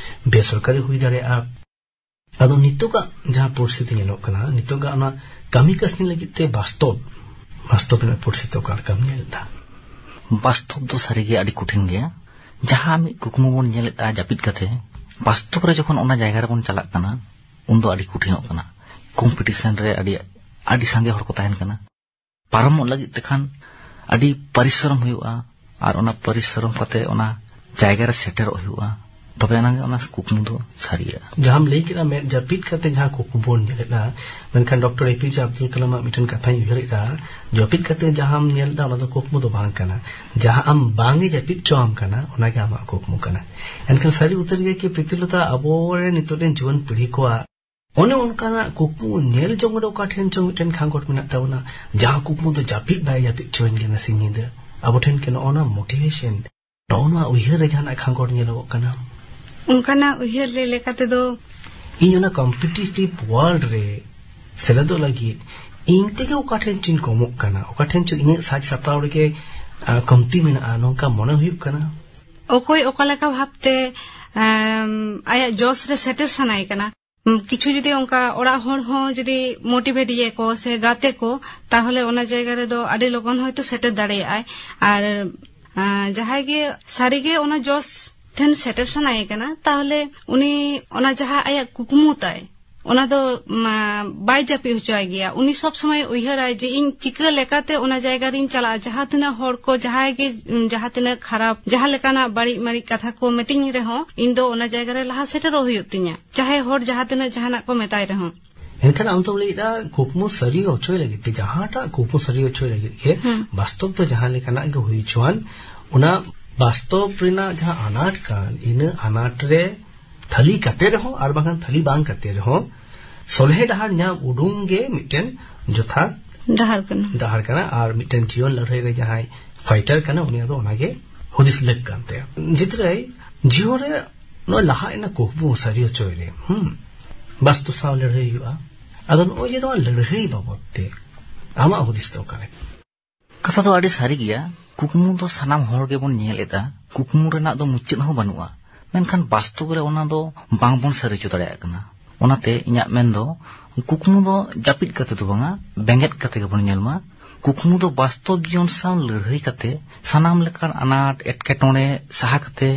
ᱵᱮᱥᱚᱨᱠᱟᱨᱤ ᱦᱩᱭ ᱫᱟᱲᱮᱭᱟᱜᱼᱟ᱾ ᱟᱫᱚ ᱱᱤᱛᱚᱜᱟᱜ ᱡᱟᱦᱟᱸ ᱯᱚᱨᱤᱥᱛᱷᱤᱛᱤ ᱧᱮᱞᱚᱜ ᱠᱟᱱᱟ, ᱱᱤᱛᱚᱜᱟᱜ ᱚᱱᱟ ᱠᱟᱹᱢᱤ ᱠᱟᱹᱥᱱᱤ ᱞᱟᱹᱜᱤᱫ ᱛᱮ ᱵᱟᱥᱛᱚᱵ, ᱵᱟᱥᱛᱚᱵ ᱨᱮᱱᱟᱜ ᱯᱚᱨᱤᱥᱛᱷᱤᱛᱤ ᱚᱠᱟ ᱞᱮᱠᱟᱢ ᱧᱮᱞ ᱮᱫᱟ? ᱵᱟᱥᱛᱚᱵ ᱫᱚ ᱥᱟᱹᱨᱤᱜᱮ ᱟᱹᱰᱤ ᱠᱚᱴᱷᱤᱱ ᱜᱮᱭᱟ᱾ ᱡᱟᱦᱟᱸ ᱢᱤᱫ ᱠᱩᱠᱢᱩ ᱵᱚᱱ ᱧᱮᱞᱮᱫᱼᱟ ᱡᱟᱹᱯᱤᱫ ᱠᱟᱛᱮ, ᱵᱟᱥᱛᱚᱵ ᱨᱮ ᱡᱚᱠᱷᱚᱱ ᱚᱱᱟ ᱡᱟᱭᱜᱟ ᱨᱮᱵᱚᱱ ᱪᱟᱞᱟᱜ ᱠᱟᱱᱟ, ᱩᱱᱫᱚ ᱟᱹᱰᱤ ᱠᱚᱴᱷᱤᱱᱚᱜ ᱠᱟᱱᱟ᱾ ᱠᱚᱢᱯᱤᱴᱤᱥᱚᱱ ᱨᱮ ᱟᱹᱰᱤ, ᱟᱹᱰᱤ ᱥᱟᱸᱜᱮ ᱦᱚᱲ ᱠᱚ ᱛᱟᱦᱮᱱ ᱠᱟᱱᱟ᱾ ᱯᱟᱨᱚᱢᱚᱜ ᱞᱟᱹᱜᱤᱫ ᱛᱮᱠᱷᱟᱱ ᱟᱹᱰᱤ ᱯᱚᱨᱤᱥᱨᱚᱢ ᱦᱩᱭᱩᱜᱼᱟ, ᱟᱨ ᱚᱱᱟ ᱯᱚᱨᱤᱥᱨᱚᱢ ᱠᱟᱛᱮ ᱚᱱᱟ ᱡᱟᱭᱜᱟ ᱨᱮ ᱥᱮᱴᱮᱨᱚᱜ ᱦᱩᱭᱩᱜᱼᱟ, ᱛᱚᱵᱮ ᱟᱱᱟᱜ ᱜᱮ ᱚᱱᱟ ᱠᱩᱠᱢᱩ ᱫᱚ ᱥᱟᱹᱨᱤᱜᱼᱟ᱾ ᱡᱟᱦᱟᱸᱢ ᱞᱟᱹᱭ ᱠᱮᱫᱟ, ᱢᱮᱫ ᱡᱟᱹᱯᱤᱫ ᱠᱟᱛᱮ ᱡᱟᱦᱟᱸ ᱠᱩᱠᱢᱩ ᱵᱚᱱ ᱧᱮᱞᱮᱫᱼᱟ, ᱢᱮᱱᱠᱷᱟᱱ ᱰᱚᱠᱴᱚᱨ ᱮ ᱯᱤ ᱡᱮ ᱟᱵᱫᱩᱞ ᱠᱟᱞᱟᱢᱟᱜ ᱢᱤᱫᱴᱮᱱ ᱠᱟᱛᱷᱟᱧ ᱩᱭᱦᱟᱹᱨᱮᱫᱼᱟ, ᱡᱟᱹᱯᱤᱫ ᱠᱟᱛᱮ ᱡᱟᱦᱟᱸᱢ ᱧᱮᱞ ᱮᱫᱟ, ᱚᱱᱟ ᱫᱚ ᱠᱩᱠᱢᱩ ᱫᱚ ᱵᱟᱝ ᱠᱟᱱᱟ᱾ ᱡᱟᱦᱟᱸ ᱟᱢ ᱵᱟᱝ ᱮ ᱡᱟᱹᱯᱤᱫ ᱦᱚᱪᱚᱣᱟᱢ ᱠᱟᱱᱟ, ᱚᱱᱟᱜᱮ ᱟᱢᱟᱜ ᱠᱩᱠᱢᱩ ᱠᱟᱱᱟ᱾ ᱮᱱᱠᱷᱟᱱ ᱥᱟᱹᱨᱤ ᱩᱛᱟᱹᱨ ᱜᱮ ᱠᱤ ᱯᱨᱤᱛᱤᱞᱚᱛᱟ, ᱟᱵᱚᱨᱮᱱ ᱱᱤᱛᱚᱜ ᱨᱮᱱ ᱡᱩᱣᱟᱹᱱ ᱯᱤᱲᱦᱤ ᱠᱚᱣᱟᱜ ᱚᱱᱮ ᱚᱱᱠᱟᱱᱟᱜ ᱠᱩᱠᱢᱩ ᱧᱮᱞ ᱡᱚᱝ ᱨᱮ ᱚᱠᱟ ᱴᱷᱮᱱ ᱪᱚᱝ ᱢᱤᱫᱴᱮᱱ ᱠᱷᱟᱸᱜᱚᱴ ᱢᱮᱱᱟᱜ ᱛᱟᱵᱚᱱᱟ, ᱡᱟᱦᱟᱸ ᱠᱩᱠᱢᱩ ᱫᱚ ᱡᱟᱹᱯᱤᱫ ᱵᱟᱭ ᱡᱟᱹᱯᱤᱫ ᱦᱚᱪᱚᱣᱟᱹᱧ ᱠᱟᱱᱟ ᱥᱤᱧ ᱧᱤᱫᱟᱹ᱾ ᱟᱵᱚ ᱴᱷᱮᱱ ᱠᱤ ᱱᱚᱜᱼᱚ ᱱᱚᱣᱟ ᱢᱳᱴᱤᱵᱷᱮᱥᱚᱱ, ᱱᱚᱜᱼᱚ ᱱᱚᱣᱟ ᱩᱭᱦᱟᱹᱨ ᱨᱮ ᱡᱟᱦᱟᱱᱟᱜ ᱠᱷᱟᱸᱜᱚᱴ ᱧᱮᱞᱚᱜᱚᱜ ᱠᱟᱱᱟ? ᱚᱱᱠᱟᱱᱟᱜ ᱩᱭᱦᱟᱹᱨ ᱞᱟᱹᱭ ᱞᱮᱠᱟ ᱛᱮᱫᱚ, ᱤᱧ ᱚᱱᱟ ᱠᱚᱢᱯᱤᱴᱤᱴᱤᱵᱷ ᱣᱟᱨᱞᱰ ᱨᱮ ᱥᱮᱞᱮᱫᱚᱜ ᱞᱟᱹᱜᱤᱫ ᱤᱧ ᱛᱮᱜᱮ ᱚᱠᱟ ᱴᱷᱮᱱ ᱪᱚᱧ ᱠᱚᱢᱚᱜ ᱠᱟᱱᱟ, ᱚᱠᱟ ᱴᱷᱮᱱ ᱪᱚ ᱤᱧᱟᱹᱜ ᱥᱟᱡᱽ ᱥᱟᱯᱲᱟᱣ ᱨᱮᱜᱮ, ᱟ, ᱠᱚᱢᱛᱤ ᱢᱮᱱᱟᱜᱼᱟ, ᱱᱚᱝᱠᱟ ᱢᱚᱱᱮ ᱦᱩᱭᱩᱜ ᱠᱟᱱᱟ᱾ ᱚᱠᱚᱭ ᱚᱠᱟ ᱞᱮᱠᱟ ᱵᱷᱟᱵᱛᱮ, ᱟᱢ, ᱟᱭᱟᱜ ᱡᱚᱥ ᱨᱮ ᱥᱮᱴᱮᱨ ᱥᱟᱱᱟᱭᱮ ᱠᱟᱱᱟ, ᱠᱤᱪᱷᱩ ᱡᱩᱫᱤ ᱚᱱᱠᱟ ᱚᱲᱟᱜ ᱦᱚᱲ ᱦᱚᱸ ᱡᱩᱫᱤ ᱢᱳᱴᱤᱵᱷᱮᱴ ᱮᱭᱟ ᱠᱚ ᱥᱮ ᱜᱟᱛᱮ ᱠᱚ, ᱛᱟᱦᱚᱞᱮ ᱚᱱᱟ ᱡᱟᱭᱜᱟ ᱨᱮᱫᱚ ᱟᱹᱰᱤ ᱞᱚᱜᱚᱱ ᱦᱚᱭᱛᱳ ᱥᱮᱴᱮᱨ ᱫᱟᱲᱮᱭᱟᱜᱼᱟᱭ᱾ ᱟᱨ, ᱟᱸ, ᱡᱟᱦᱟᱸᱭ ᱜᱮ ᱥᱟᱹᱨᱤᱜᱮ ᱚᱱᱟ ᱡᱚᱥ ᱴᱷᱮᱱ ᱥᱮᱴᱮᱨ ᱥᱟᱱᱟᱭᱮ ᱠᱟᱱᱟ, ᱛᱟᱦᱚᱞᱮ ᱩᱱᱤ ᱚᱱᱟ ᱡᱟᱦᱟᱸ ᱟᱭᱟᱜ ᱠᱩᱠᱢᱩ ᱛᱟᱭ, ᱚᱱᱟ ᱫᱚ, ᱢᱟ, ᱵᱟᱭ ᱡᱟᱹᱯᱤᱫ ᱦᱚᱪᱚᱣᱟᱭ ᱜᱮᱭᱟ᱾ ᱩᱱᱤ ᱥᱚᱵ ᱥᱚᱢᱚᱭ ᱩᱭᱦᱟᱹᱨᱟᱭ ᱡᱮ ᱤᱧ ᱪᱤᱠᱟᱹ ᱞᱮᱠᱟᱛᱮ ᱚᱱᱟ ᱡᱟᱭᱜᱟ ᱨᱤᱧ ᱪᱟᱞᱟᱜᱼᱟ, ᱡᱟᱦᱟᱸ ᱛᱤᱱᱟᱹᱜ ᱦᱚᱲ ᱠᱚ, ᱡᱟᱦᱟᱸᱭ ᱜᱮ, ᱩᱢ, ᱡᱟᱦᱟᱸ ᱛᱤᱱᱟᱹᱜ ᱠᱷᱟᱨᱟᱯ, ᱡᱟᱦᱟᱸ ᱞᱮᱠᱟᱱᱟᱜ ᱵᱟᱹᱲᱤᱡ ᱢᱟᱹᱲᱤᱡ ᱠᱟᱛᱷᱟ ᱠᱚ ᱢᱤᱛᱟᱹᱧ ᱨᱮᱦᱚᱸ, ᱤᱧ ᱫᱚ ᱚᱱᱟ ᱡᱟᱭᱜᱟ ᱨᱮ ᱞᱟᱦᱟ ᱥᱮᱴᱮᱨᱚᱜ ᱦᱩᱭᱩᱜ ᱛᱤᱧᱟ, ᱪᱟᱦᱮ ᱦᱚᱲ ᱡᱟᱦᱟᱸ ᱛᱤᱱᱟᱹᱜ ᱡᱟᱦᱟᱱᱟᱜ ᱠᱚ ᱢᱮᱛᱟᱭ ᱨᱮᱦᱚᱸ᱾ ᱮᱱᱠᱷᱟᱱ ᱟᱢ ᱫᱚᱢ ᱞᱟᱹᱭᱮᱫᱟ, ᱠᱩᱠᱢᱩ ᱥᱟᱹᱨᱤ ᱦᱚᱪᱚᱭ ᱞᱟᱹᱜᱤᱫ ᱛᱮ, ᱡᱟᱦᱟᱸᱴᱟᱜ ᱠᱩᱠᱢᱩ ᱥᱟᱹᱨᱤ ᱦᱚᱪᱚᱭ ᱞᱟᱹᱜᱤᱫ ᱜᱮ, ᱦᱩᱸ᱾ ᱵᱟᱥᱛᱚᱵ ᱫᱚ ᱡᱟᱦᱟᱸ ᱞᱮᱠᱟᱱᱟᱜ ᱜᱮ ᱦᱩᱭ ᱦᱚᱪᱚᱣᱟᱱ, ᱚᱱᱟ ᱵᱟᱥᱛᱚᱵ ᱨᱮᱱᱟᱜ ᱡᱟᱦᱟᱸ ᱟᱱᱟᱴ ᱠᱟᱱ, ᱤᱱᱟᱹ ᱟᱱᱟᱴ ᱨᱮ ᱛᱷᱟᱹᱞᱤ ᱠᱟᱛᱮ ᱨᱮᱦᱚᱸ ᱟᱨ ᱵᱟᱝᱠᱷᱟᱱ ᱛᱷᱟᱹᱞᱤ ᱵᱟᱝ ᱠᱟᱛᱮ ᱨᱮᱦᱚᱸ, ᱥᱚᱞᱦᱮ ᱰᱟᱦᱟᱨ ᱧᱟᱢ ᱩᱰᱩᱝ ᱜᱮ ᱢᱤᱫᱴᱮᱱ ᱡᱚᱛᱷᱟᱛ ᱰᱟᱦᱟᱨ ᱠᱟᱱᱟ᱾ ᱰᱟᱦᱟᱨ ᱠᱟᱱᱟ᱾ ᱟᱨ ᱢᱤᱫᱴᱮᱱ ᱡᱤᱭᱚᱱ ᱞᱟᱹᱲᱦᱟᱹᱭ ᱨᱮ ᱡᱟᱦᱟᱸᱭ ᱯᱷᱟᱭᱴᱟᱨ ᱠᱟᱱᱟ, ᱩᱱᱤᱭᱟᱜ ᱫᱚ ᱚᱱᱟᱜᱮ ᱦᱩᱫᱤᱥ ᱞᱟᱹᱠ ᱠᱟᱱ ᱛᱟᱭᱟ᱾ ᱡᱤᱛᱨᱟᱹᱭ ᱡᱤᱭᱚᱱ ᱨᱮ ᱱᱚᱜᱼᱚᱭ ᱞᱟᱦᱟ ᱮᱱᱟ ᱠᱩᱠᱢᱩ ᱥᱟᱹᱨᱤ ᱦᱚᱪᱚᱭ ᱨᱮ, ᱦᱩᱸ, ᱵᱟᱥᱛᱚᱵ ᱥᱟᱶ ᱞᱟᱹᱲᱦᱟᱹᱭ ᱦᱩᱭᱩᱜᱼᱟ᱾ ᱟᱫᱚ ᱱᱚᱜᱼᱚᱭ ᱡᱮ ᱱᱚᱣᱟ ᱞᱟᱹᱲᱦᱟᱹᱭ ᱵᱟᱵᱚᱫ ᱛᱮ ᱟᱢᱟᱜ ᱦᱩᱫᱤᱥ ᱫᱚ ᱚᱠᱟ ᱞᱮᱠᱟ? ᱠᱟᱛᱷᱟ ᱫᱚ ᱟᱹᱰᱤ ᱥᱟᱹᱨᱤ ᱜᱮᱭᱟ᱾ ᱠᱩᱠᱢᱩ ᱫᱚ ᱥᱟᱱᱟᱢ ᱦᱚᱲ ᱜᱮᱵᱚᱱ ᱧᱮᱞ ᱮᱫᱟ, ᱠᱩᱠᱢᱩ ᱨᱮᱱᱟᱜ ᱫᱚ ᱢᱩᱪᱟᱹᱫ ᱦᱚᱸ ᱵᱟᱹᱱᱩᱜᱼᱟ᱾ ᱢᱮᱱᱠᱷᱟᱱ ᱵᱟᱥᱛᱚᱵ ᱨᱮ ᱚᱱᱟ ᱫᱚ ᱵᱟᱝᱵᱚᱱ ᱥᱟᱹᱨᱤ ᱦᱚᱪᱚ ᱫᱟᱲᱮᱭᱟᱜ ᱠᱟᱱᱟ᱾ ᱚᱱᱟᱛᱮ ᱤᱧᱟᱹᱜ ᱢᱮᱱ ᱫᱚ, ᱠᱩᱠᱢᱩ ᱫᱚ ᱡᱟᱹᱯᱤᱫ ᱠᱟᱛᱮ ᱫᱚ ᱵᱟᱝᱟ, ᱵᱮᱸᱜᱮᱫ ᱠᱟᱛᱮ ᱜᱮᱵᱚᱱ ᱧᱮᱞ ᱢᱟ᱾ ᱠᱩᱠᱢᱩ ᱫᱚ ᱵᱟᱥᱛᱚᱵ ᱡᱤᱭᱚᱱ ᱥᱟᱶ ᱞᱟᱹᱲᱦᱟᱹᱭ ᱠᱟᱛᱮ, ᱥᱟᱱᱟᱢ ᱞᱮᱠᱟᱱ ᱟᱱᱟᱴ ᱮᱴᱠᱮᱴᱚᱬᱮ ᱥᱟᱦᱟ ᱠᱟᱛᱮ,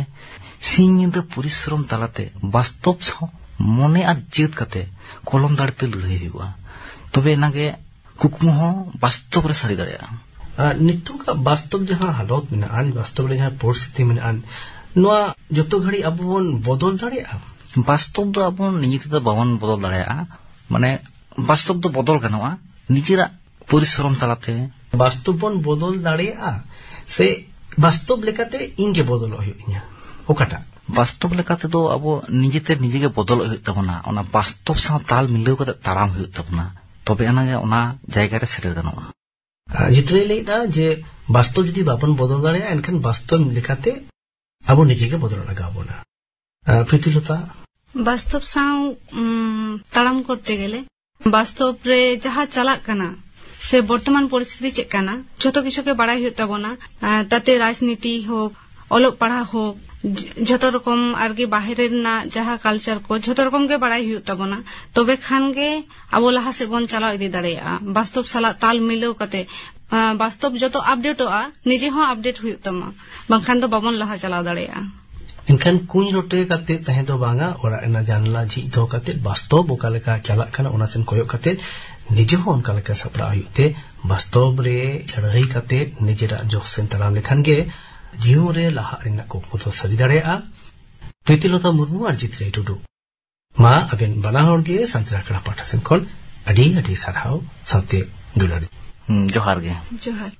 ᱥᱤᱧ ᱧᱤᱫᱟᱹ ᱯᱚᱨᱤᱥᱨᱚᱢ ᱛᱟᱞᱟᱛᱮ ᱵᱟᱥᱛᱚᱵ ᱥᱟᱶ ᱢᱚᱱᱮ ᱟᱨ ᱡᱟᱹᱛ ᱠᱟᱛᱮ ᱠᱚᱞᱚᱢ ᱫᱟᱲᱮ ᱛᱮ ᱞᱟᱹᱲᱦᱟᱹᱭ ᱦᱩᱭᱩᱜᱼᱟ᱾ ᱛᱚᱵᱮ ᱮᱱᱟᱝ ᱜᱮ ᱠᱩᱠᱢᱩ ᱦᱚᱸ ᱵᱟᱥᱛᱚᱵ ᱨᱮ ᱥᱟᱹᱨᱤ ᱫᱟᱲᱮᱭᱟᱜᱼᱟ᱾ ᱟᱨ ᱱᱤᱛᱚᱜᱟᱜ ᱵᱟᱥᱛᱚᱵ ᱡᱟᱦᱟᱸ ᱦᱟᱞᱚᱛ ᱢᱮᱱᱟᱜᱼᱟ, ᱵᱟᱥᱛᱚᱵ ᱨᱮ ᱡᱟᱦᱟᱸ ᱯᱚᱨᱤᱥᱛᱷᱤᱛᱤ ᱢᱮᱱᱟᱜᱼᱟ, ᱱᱚᱣᱟ ᱡᱚᱛᱚ ᱜᱷᱟᱹᱲᱤᱡ ᱟᱵᱚ ᱵᱚᱱ ᱵᱚᱫᱚᱞ ᱫᱟᱲᱮᱭᱟᱜᱼᱟ? ᱵᱟᱥᱛᱚᱵ ᱫᱚ ᱟᱵᱚ ᱱᱤᱡᱮ ᱛᱮᱫᱚ ᱵᱟᱵᱚᱱ ᱵᱚᱫᱚᱞ ᱫᱟᱲᱮᱭᱟᱜᱼᱟ᱾ ᱢᱟᱱᱮ, ᱵᱟᱥᱛᱚᱵ ᱫᱚ ᱵᱚᱫᱚᱞ ᱜᱟᱱᱚᱜᱼᱟ ᱱᱤᱡᱮᱨᱟᱜ ᱯᱚᱨᱤᱥᱨᱚᱢ ᱛᱟᱞᱟᱛᱮ᱾ ᱵᱟᱥᱛᱚᱵ ᱵᱚᱱ ᱵᱚᱫᱚᱞ ᱫᱟᱲᱮᱭᱟᱜᱼᱟ ᱥᱮ ᱵᱟᱥᱛᱚᱵ ᱞᱮᱠᱟᱛᱮ ᱤᱧ ᱜᱮ ᱵᱚᱫᱚᱞᱚᱜ ᱦᱩᱭᱩᱜ ᱤᱧᱟ? ᱚᱠᱟᱴᱟᱜ? ᱵᱟᱥᱛᱚᱵ ᱞᱮᱠᱟᱛᱮᱫᱚ ᱟᱵᱚ ᱱᱤᱡᱮᱛᱮ ᱱᱤᱡᱮ ᱜᱮ ᱵᱚᱫᱚᱞᱚᱜ ᱦᱩᱭᱩᱜ ᱛᱟᱵᱚᱱᱟ᱾ ᱚᱱᱟ ᱵᱟᱥᱛᱚᱵ ᱥᱟᱶ ᱛᱟᱞ ᱢᱤᱞᱟᱹᱣ ᱠᱟᱛᱮ ᱛᱟᱲᱟᱢ ᱦᱩᱭᱩᱜ ᱛᱟᱵᱚᱱᱟ, ᱛᱚᱵᱮ ᱟᱱᱟᱜ ᱜᱮ ᱚᱱᱟ ᱡᱟᱭᱜᱟ ᱨᱮ ᱥᱮᱴᱮᱨ ᱜᱟᱱᱚᱜᱼᱟ᱾ ᱟᱨ ᱡᱤᱛᱨᱟᱹᱭ ᱞᱟᱹᱭᱮᱫᱼᱟ ᱡᱮ ᱵᱟᱥᱛᱚᱵ ᱡᱩᱫᱤ ᱵᱟᱵᱚᱱ ᱵᱚᱫᱚᱞ ᱫᱟᱲᱮᱭᱟᱜᱼᱟ, ᱮᱱᱠᱷᱟᱱ ᱵᱟᱥᱛᱚᱵ ᱞᱮᱠᱟᱛᱮ ᱟᱵᱚ ᱱᱤᱡᱮ ᱜᱮ ᱵᱚᱫᱚᱞ ᱞᱟᱜᱟᱣ ᱵᱚᱱᱟ᱾ ᱟᱨ ᱯᱨᱤᱛᱤᱞᱚᱛᱟ? ᱵᱟᱥᱛᱚᱵ ᱥᱟᱶ, ᱩᱢ, ᱛᱟᱲᱟᱢ ᱠᱚᱨᱛᱮ ᱜᱮᱞᱮ ᱵᱟᱥᱛᱚᱵ ᱨᱮ ᱡᱟᱦᱟᱸ ᱪᱟᱞᱟᱜ ᱠᱟᱱᱟ ᱥᱮ ᱵᱚᱨᱛᱚᱢᱟᱱ ᱯᱚᱨᱤᱥᱛᱷᱤᱛᱤ ᱪᱮᱫ ᱠᱟᱱᱟ, ᱡᱷᱚᱛᱚ ᱠᱤᱪᱷᱩ ᱜᱮ ᱵᱟᱲᱟᱭ ᱦᱩᱭᱩᱜ ᱛᱟᱵᱚᱱᱟ᱾ ᱟᱨ ᱛᱟᱛᱮ ᱨᱟᱡᱽᱱᱤᱛᱤ ᱦᱳᱠ, ᱚᱞᱚᱜ ᱯᱟᱲᱦᱟᱜ ᱦᱳᱠ, ᱡ-, ᱡᱷᱚᱛᱚ ᱨᱚᱠᱚᱢ ᱟᱨᱠᱤ ᱵᱟᱦᱨᱮ ᱨᱮᱱᱟᱜ ᱡᱟᱦᱟᱸ ᱠᱟᱞᱪᱟᱨ ᱠᱚ, ᱡᱷᱚᱛᱚ ᱨᱚᱠᱚᱢ ᱜᱮ ᱵᱟᱲᱟᱭ ᱦᱩᱭᱩᱜ ᱛᱟᱵᱚᱱᱟ᱾ ᱛᱚᱵᱮ ᱠᱷᱟᱱ ᱜᱮ ᱟᱵᱚ ᱞᱟᱦᱟ ᱥᱮᱫ ᱵᱚᱱ ᱪᱟᱞᱟᱣ ᱤᱫᱤ ᱫᱟᱲᱮᱭᱟᱜᱼᱟ, ᱵᱟᱥᱛᱚᱵ ᱥᱟᱞᱟᱜ ᱛᱟᱞ ᱢᱤᱞᱟᱹᱣ ᱠᱟᱛᱮ᱾ ᱟᱸ, ᱵᱟᱥᱛᱚᱵ ᱡᱚᱛᱚ ᱟᱯᱰᱮᱴᱚᱜᱼᱟ, ᱱᱤᱡᱮ ᱦᱚᱸ ᱟᱯᱰᱮᱴ ᱦᱩᱭᱩᱜ ᱛᱟᱢᱟ, ᱵᱟᱝᱠᱷᱟᱱ ᱫᱚ ᱵᱟᱵᱚᱱ ᱞᱟᱦᱟ ᱪᱟᱞᱟᱣ ᱫᱟᱲᱮᱭᱟᱜᱼᱟ᱾ ᱮᱱᱠᱷᱟᱱ ᱠᱩᱧ ᱨᱚᱴᱮ ᱠᱟᱛᱮ ᱛᱟᱦᱮᱸ ᱫᱚ ᱵᱟᱝᱟ, ᱚᱲᱟᱜ ᱨᱮᱱᱟᱜ ᱡᱟᱱᱞᱟ ᱡᱷᱤᱡ ᱫᱚᱦᱚ ᱠᱟᱛᱮ ᱵᱟᱥᱛᱚᱵ ᱚᱠᱟ ᱞᱮᱠᱟ ᱪᱟᱞᱟᱜ ᱠᱟᱱᱟ ᱚᱱᱟ ᱥᱮᱱ ᱠᱚᱭᱚᱜ ᱠᱟᱛᱮ ᱱᱤᱡᱮ ᱦᱚᱸ ᱚᱱᱠᱟ ᱞᱮᱠᱟ ᱥᱟᱯᱲᱟᱣ ᱦᱩᱭᱩᱜ ᱛᱮ, ᱵᱟᱥᱛᱚᱵ ᱨᱮ ᱞᱟᱹᱲᱦᱟᱹᱭ ᱠᱟᱛᱮ ᱱᱤᱡᱮᱨᱟᱜ ᱡᱚᱥ ᱥᱮᱱ ᱛᱟᱲᱟᱢ ᱞᱮᱠᱷᱟᱱ ᱜᱮ ᱡᱤᱭᱚᱱ ᱨᱮ ᱞᱟᱦᱟᱜ ᱨᱮᱱᱟᱜ ᱠᱩᱠᱢᱩ ᱫᱚ ᱥᱟᱹᱨᱤ ᱫᱟᱲᱮᱭᱟᱜᱼᱟ᱾ ᱯᱨᱤᱛᱤᱞᱚᱛᱟ ᱢᱩᱨᱢᱩ ᱟᱨ ᱡᱤᱛᱨᱟᱹᱭ ᱴᱩᱰᱩ, ᱢᱟ ᱟᱵᱮᱱ ᱵᱟᱱᱟ ᱦᱚᱲ ᱜᱮ ᱥᱟᱱᱛᱟᱲ ᱟᱠᱷᱲᱟ ᱯᱟᱦᱴᱟ ᱥᱮᱱ ᱠᱷᱚᱱ ᱟᱹᱰᱤ ᱟᱹᱰᱤ ᱥᱟᱨᱦᱟᱣ ᱥᱟᱶᱛᱮ ᱫᱩᱞᱟᱹᱲ᱾ ᱦᱩᱸ, ᱡᱚᱦᱟᱨ ᱜᱮ᱾ ᱡᱚᱦᱟᱨ᱾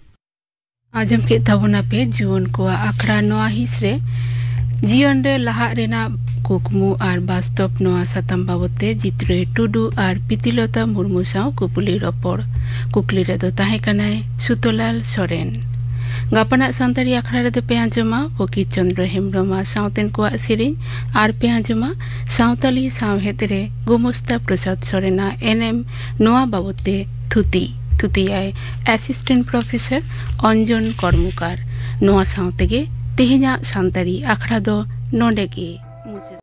ᱟᱸᱡᱚᱢ ᱠᱮᱫ ᱛᱟᱵᱚᱱᱟ ᱯᱮ ᱡᱩᱣᱟᱹᱱ ᱠᱚᱣᱟᱜ ᱟᱠᱷᱲᱟ ᱱᱚᱣᱟ ᱦᱤᱸᱥ ᱨᱮ᱾ ᱡᱤᱭᱚᱱ ᱨᱮ ᱞᱟᱦᱟᱜ ᱨᱮᱱᱟᱜ ᱠᱩᱠᱢᱩ ᱟᱨ ᱵᱟᱥᱛᱚᱵ ᱱᱚᱣᱟ ᱥᱟᱛᱟᱢ ᱵᱟᱵᱚᱛ ᱛᱮ ᱡᱤᱛᱨᱟᱹᱭ ᱴᱩᱰᱩ ᱟᱨ ᱯᱤᱛᱤᱞᱚᱛᱟ ᱢᱩᱨᱢᱩ ᱥᱟᱶ ᱠᱩᱯᱩᱞᱤ ᱨᱚᱯᱚᱲ᱾ ᱠᱩᱠᱞᱤ ᱨᱮᱫᱚ ᱛᱟᱦᱮᱸ ᱠᱟᱱᱟᱭ ᱥᱩᱛᱚᱞᱟᱞ ᱥᱚᱨᱮᱱ᱾ ᱜᱟᱯᱟᱱᱟᱜ ᱥᱟᱱᱛᱟᱲᱤ ᱟᱠᱷᱲᱟ ᱨᱮᱫᱚ ᱯᱮ ᱟᱸᱡᱚᱢᱟ ᱯᱚᱠᱤᱨ ᱪᱚᱱᱫᱨᱚ ᱦᱮᱢᱵᱽᱨᱚᱢ ᱟᱨ ᱥᱟᱶᱛᱮᱱ ᱠᱚᱣᱟᱜ ᱥᱮᱨᱮᱧ, ᱟᱨ ᱯᱮ ᱟᱸᱡᱚᱢᱟ ᱥᱟᱶᱛᱟᱞᱤ ᱥᱟᱶᱦᱮᱫ ᱨᱮ ᱜᱳᱢᱚᱥᱛᱟ ᱯᱨᱚᱥᱟᱫᱽ ᱥᱚᱨᱮᱱᱟᱜ ᱮᱱᱮᱢ ᱱᱚᱣᱟ ᱵᱟᱵᱚᱛ ᱛᱮ ᱛᱷᱩᱛᱤ᱾ ᱛᱷᱩᱛᱤᱭᱟᱭ ᱮᱥᱤᱥᱴᱮᱱᱴ ᱯᱨᱚᱯᱷᱮᱥᱚᱨ ᱚᱧᱡᱚᱱ ᱠᱚᱨᱢᱚᱠᱟᱨ᱾ ᱱᱚᱣᱟ ᱥᱟᱶ ᱛᱮᱜᱮ ᱛᱮᱦᱮᱧᱟᱜ ᱥᱟᱱᱛᱟᱲᱤ ᱟᱠᱷᱲᱟ ᱫᱚ ᱱᱚᱰᱮ ᱜᱮ᱾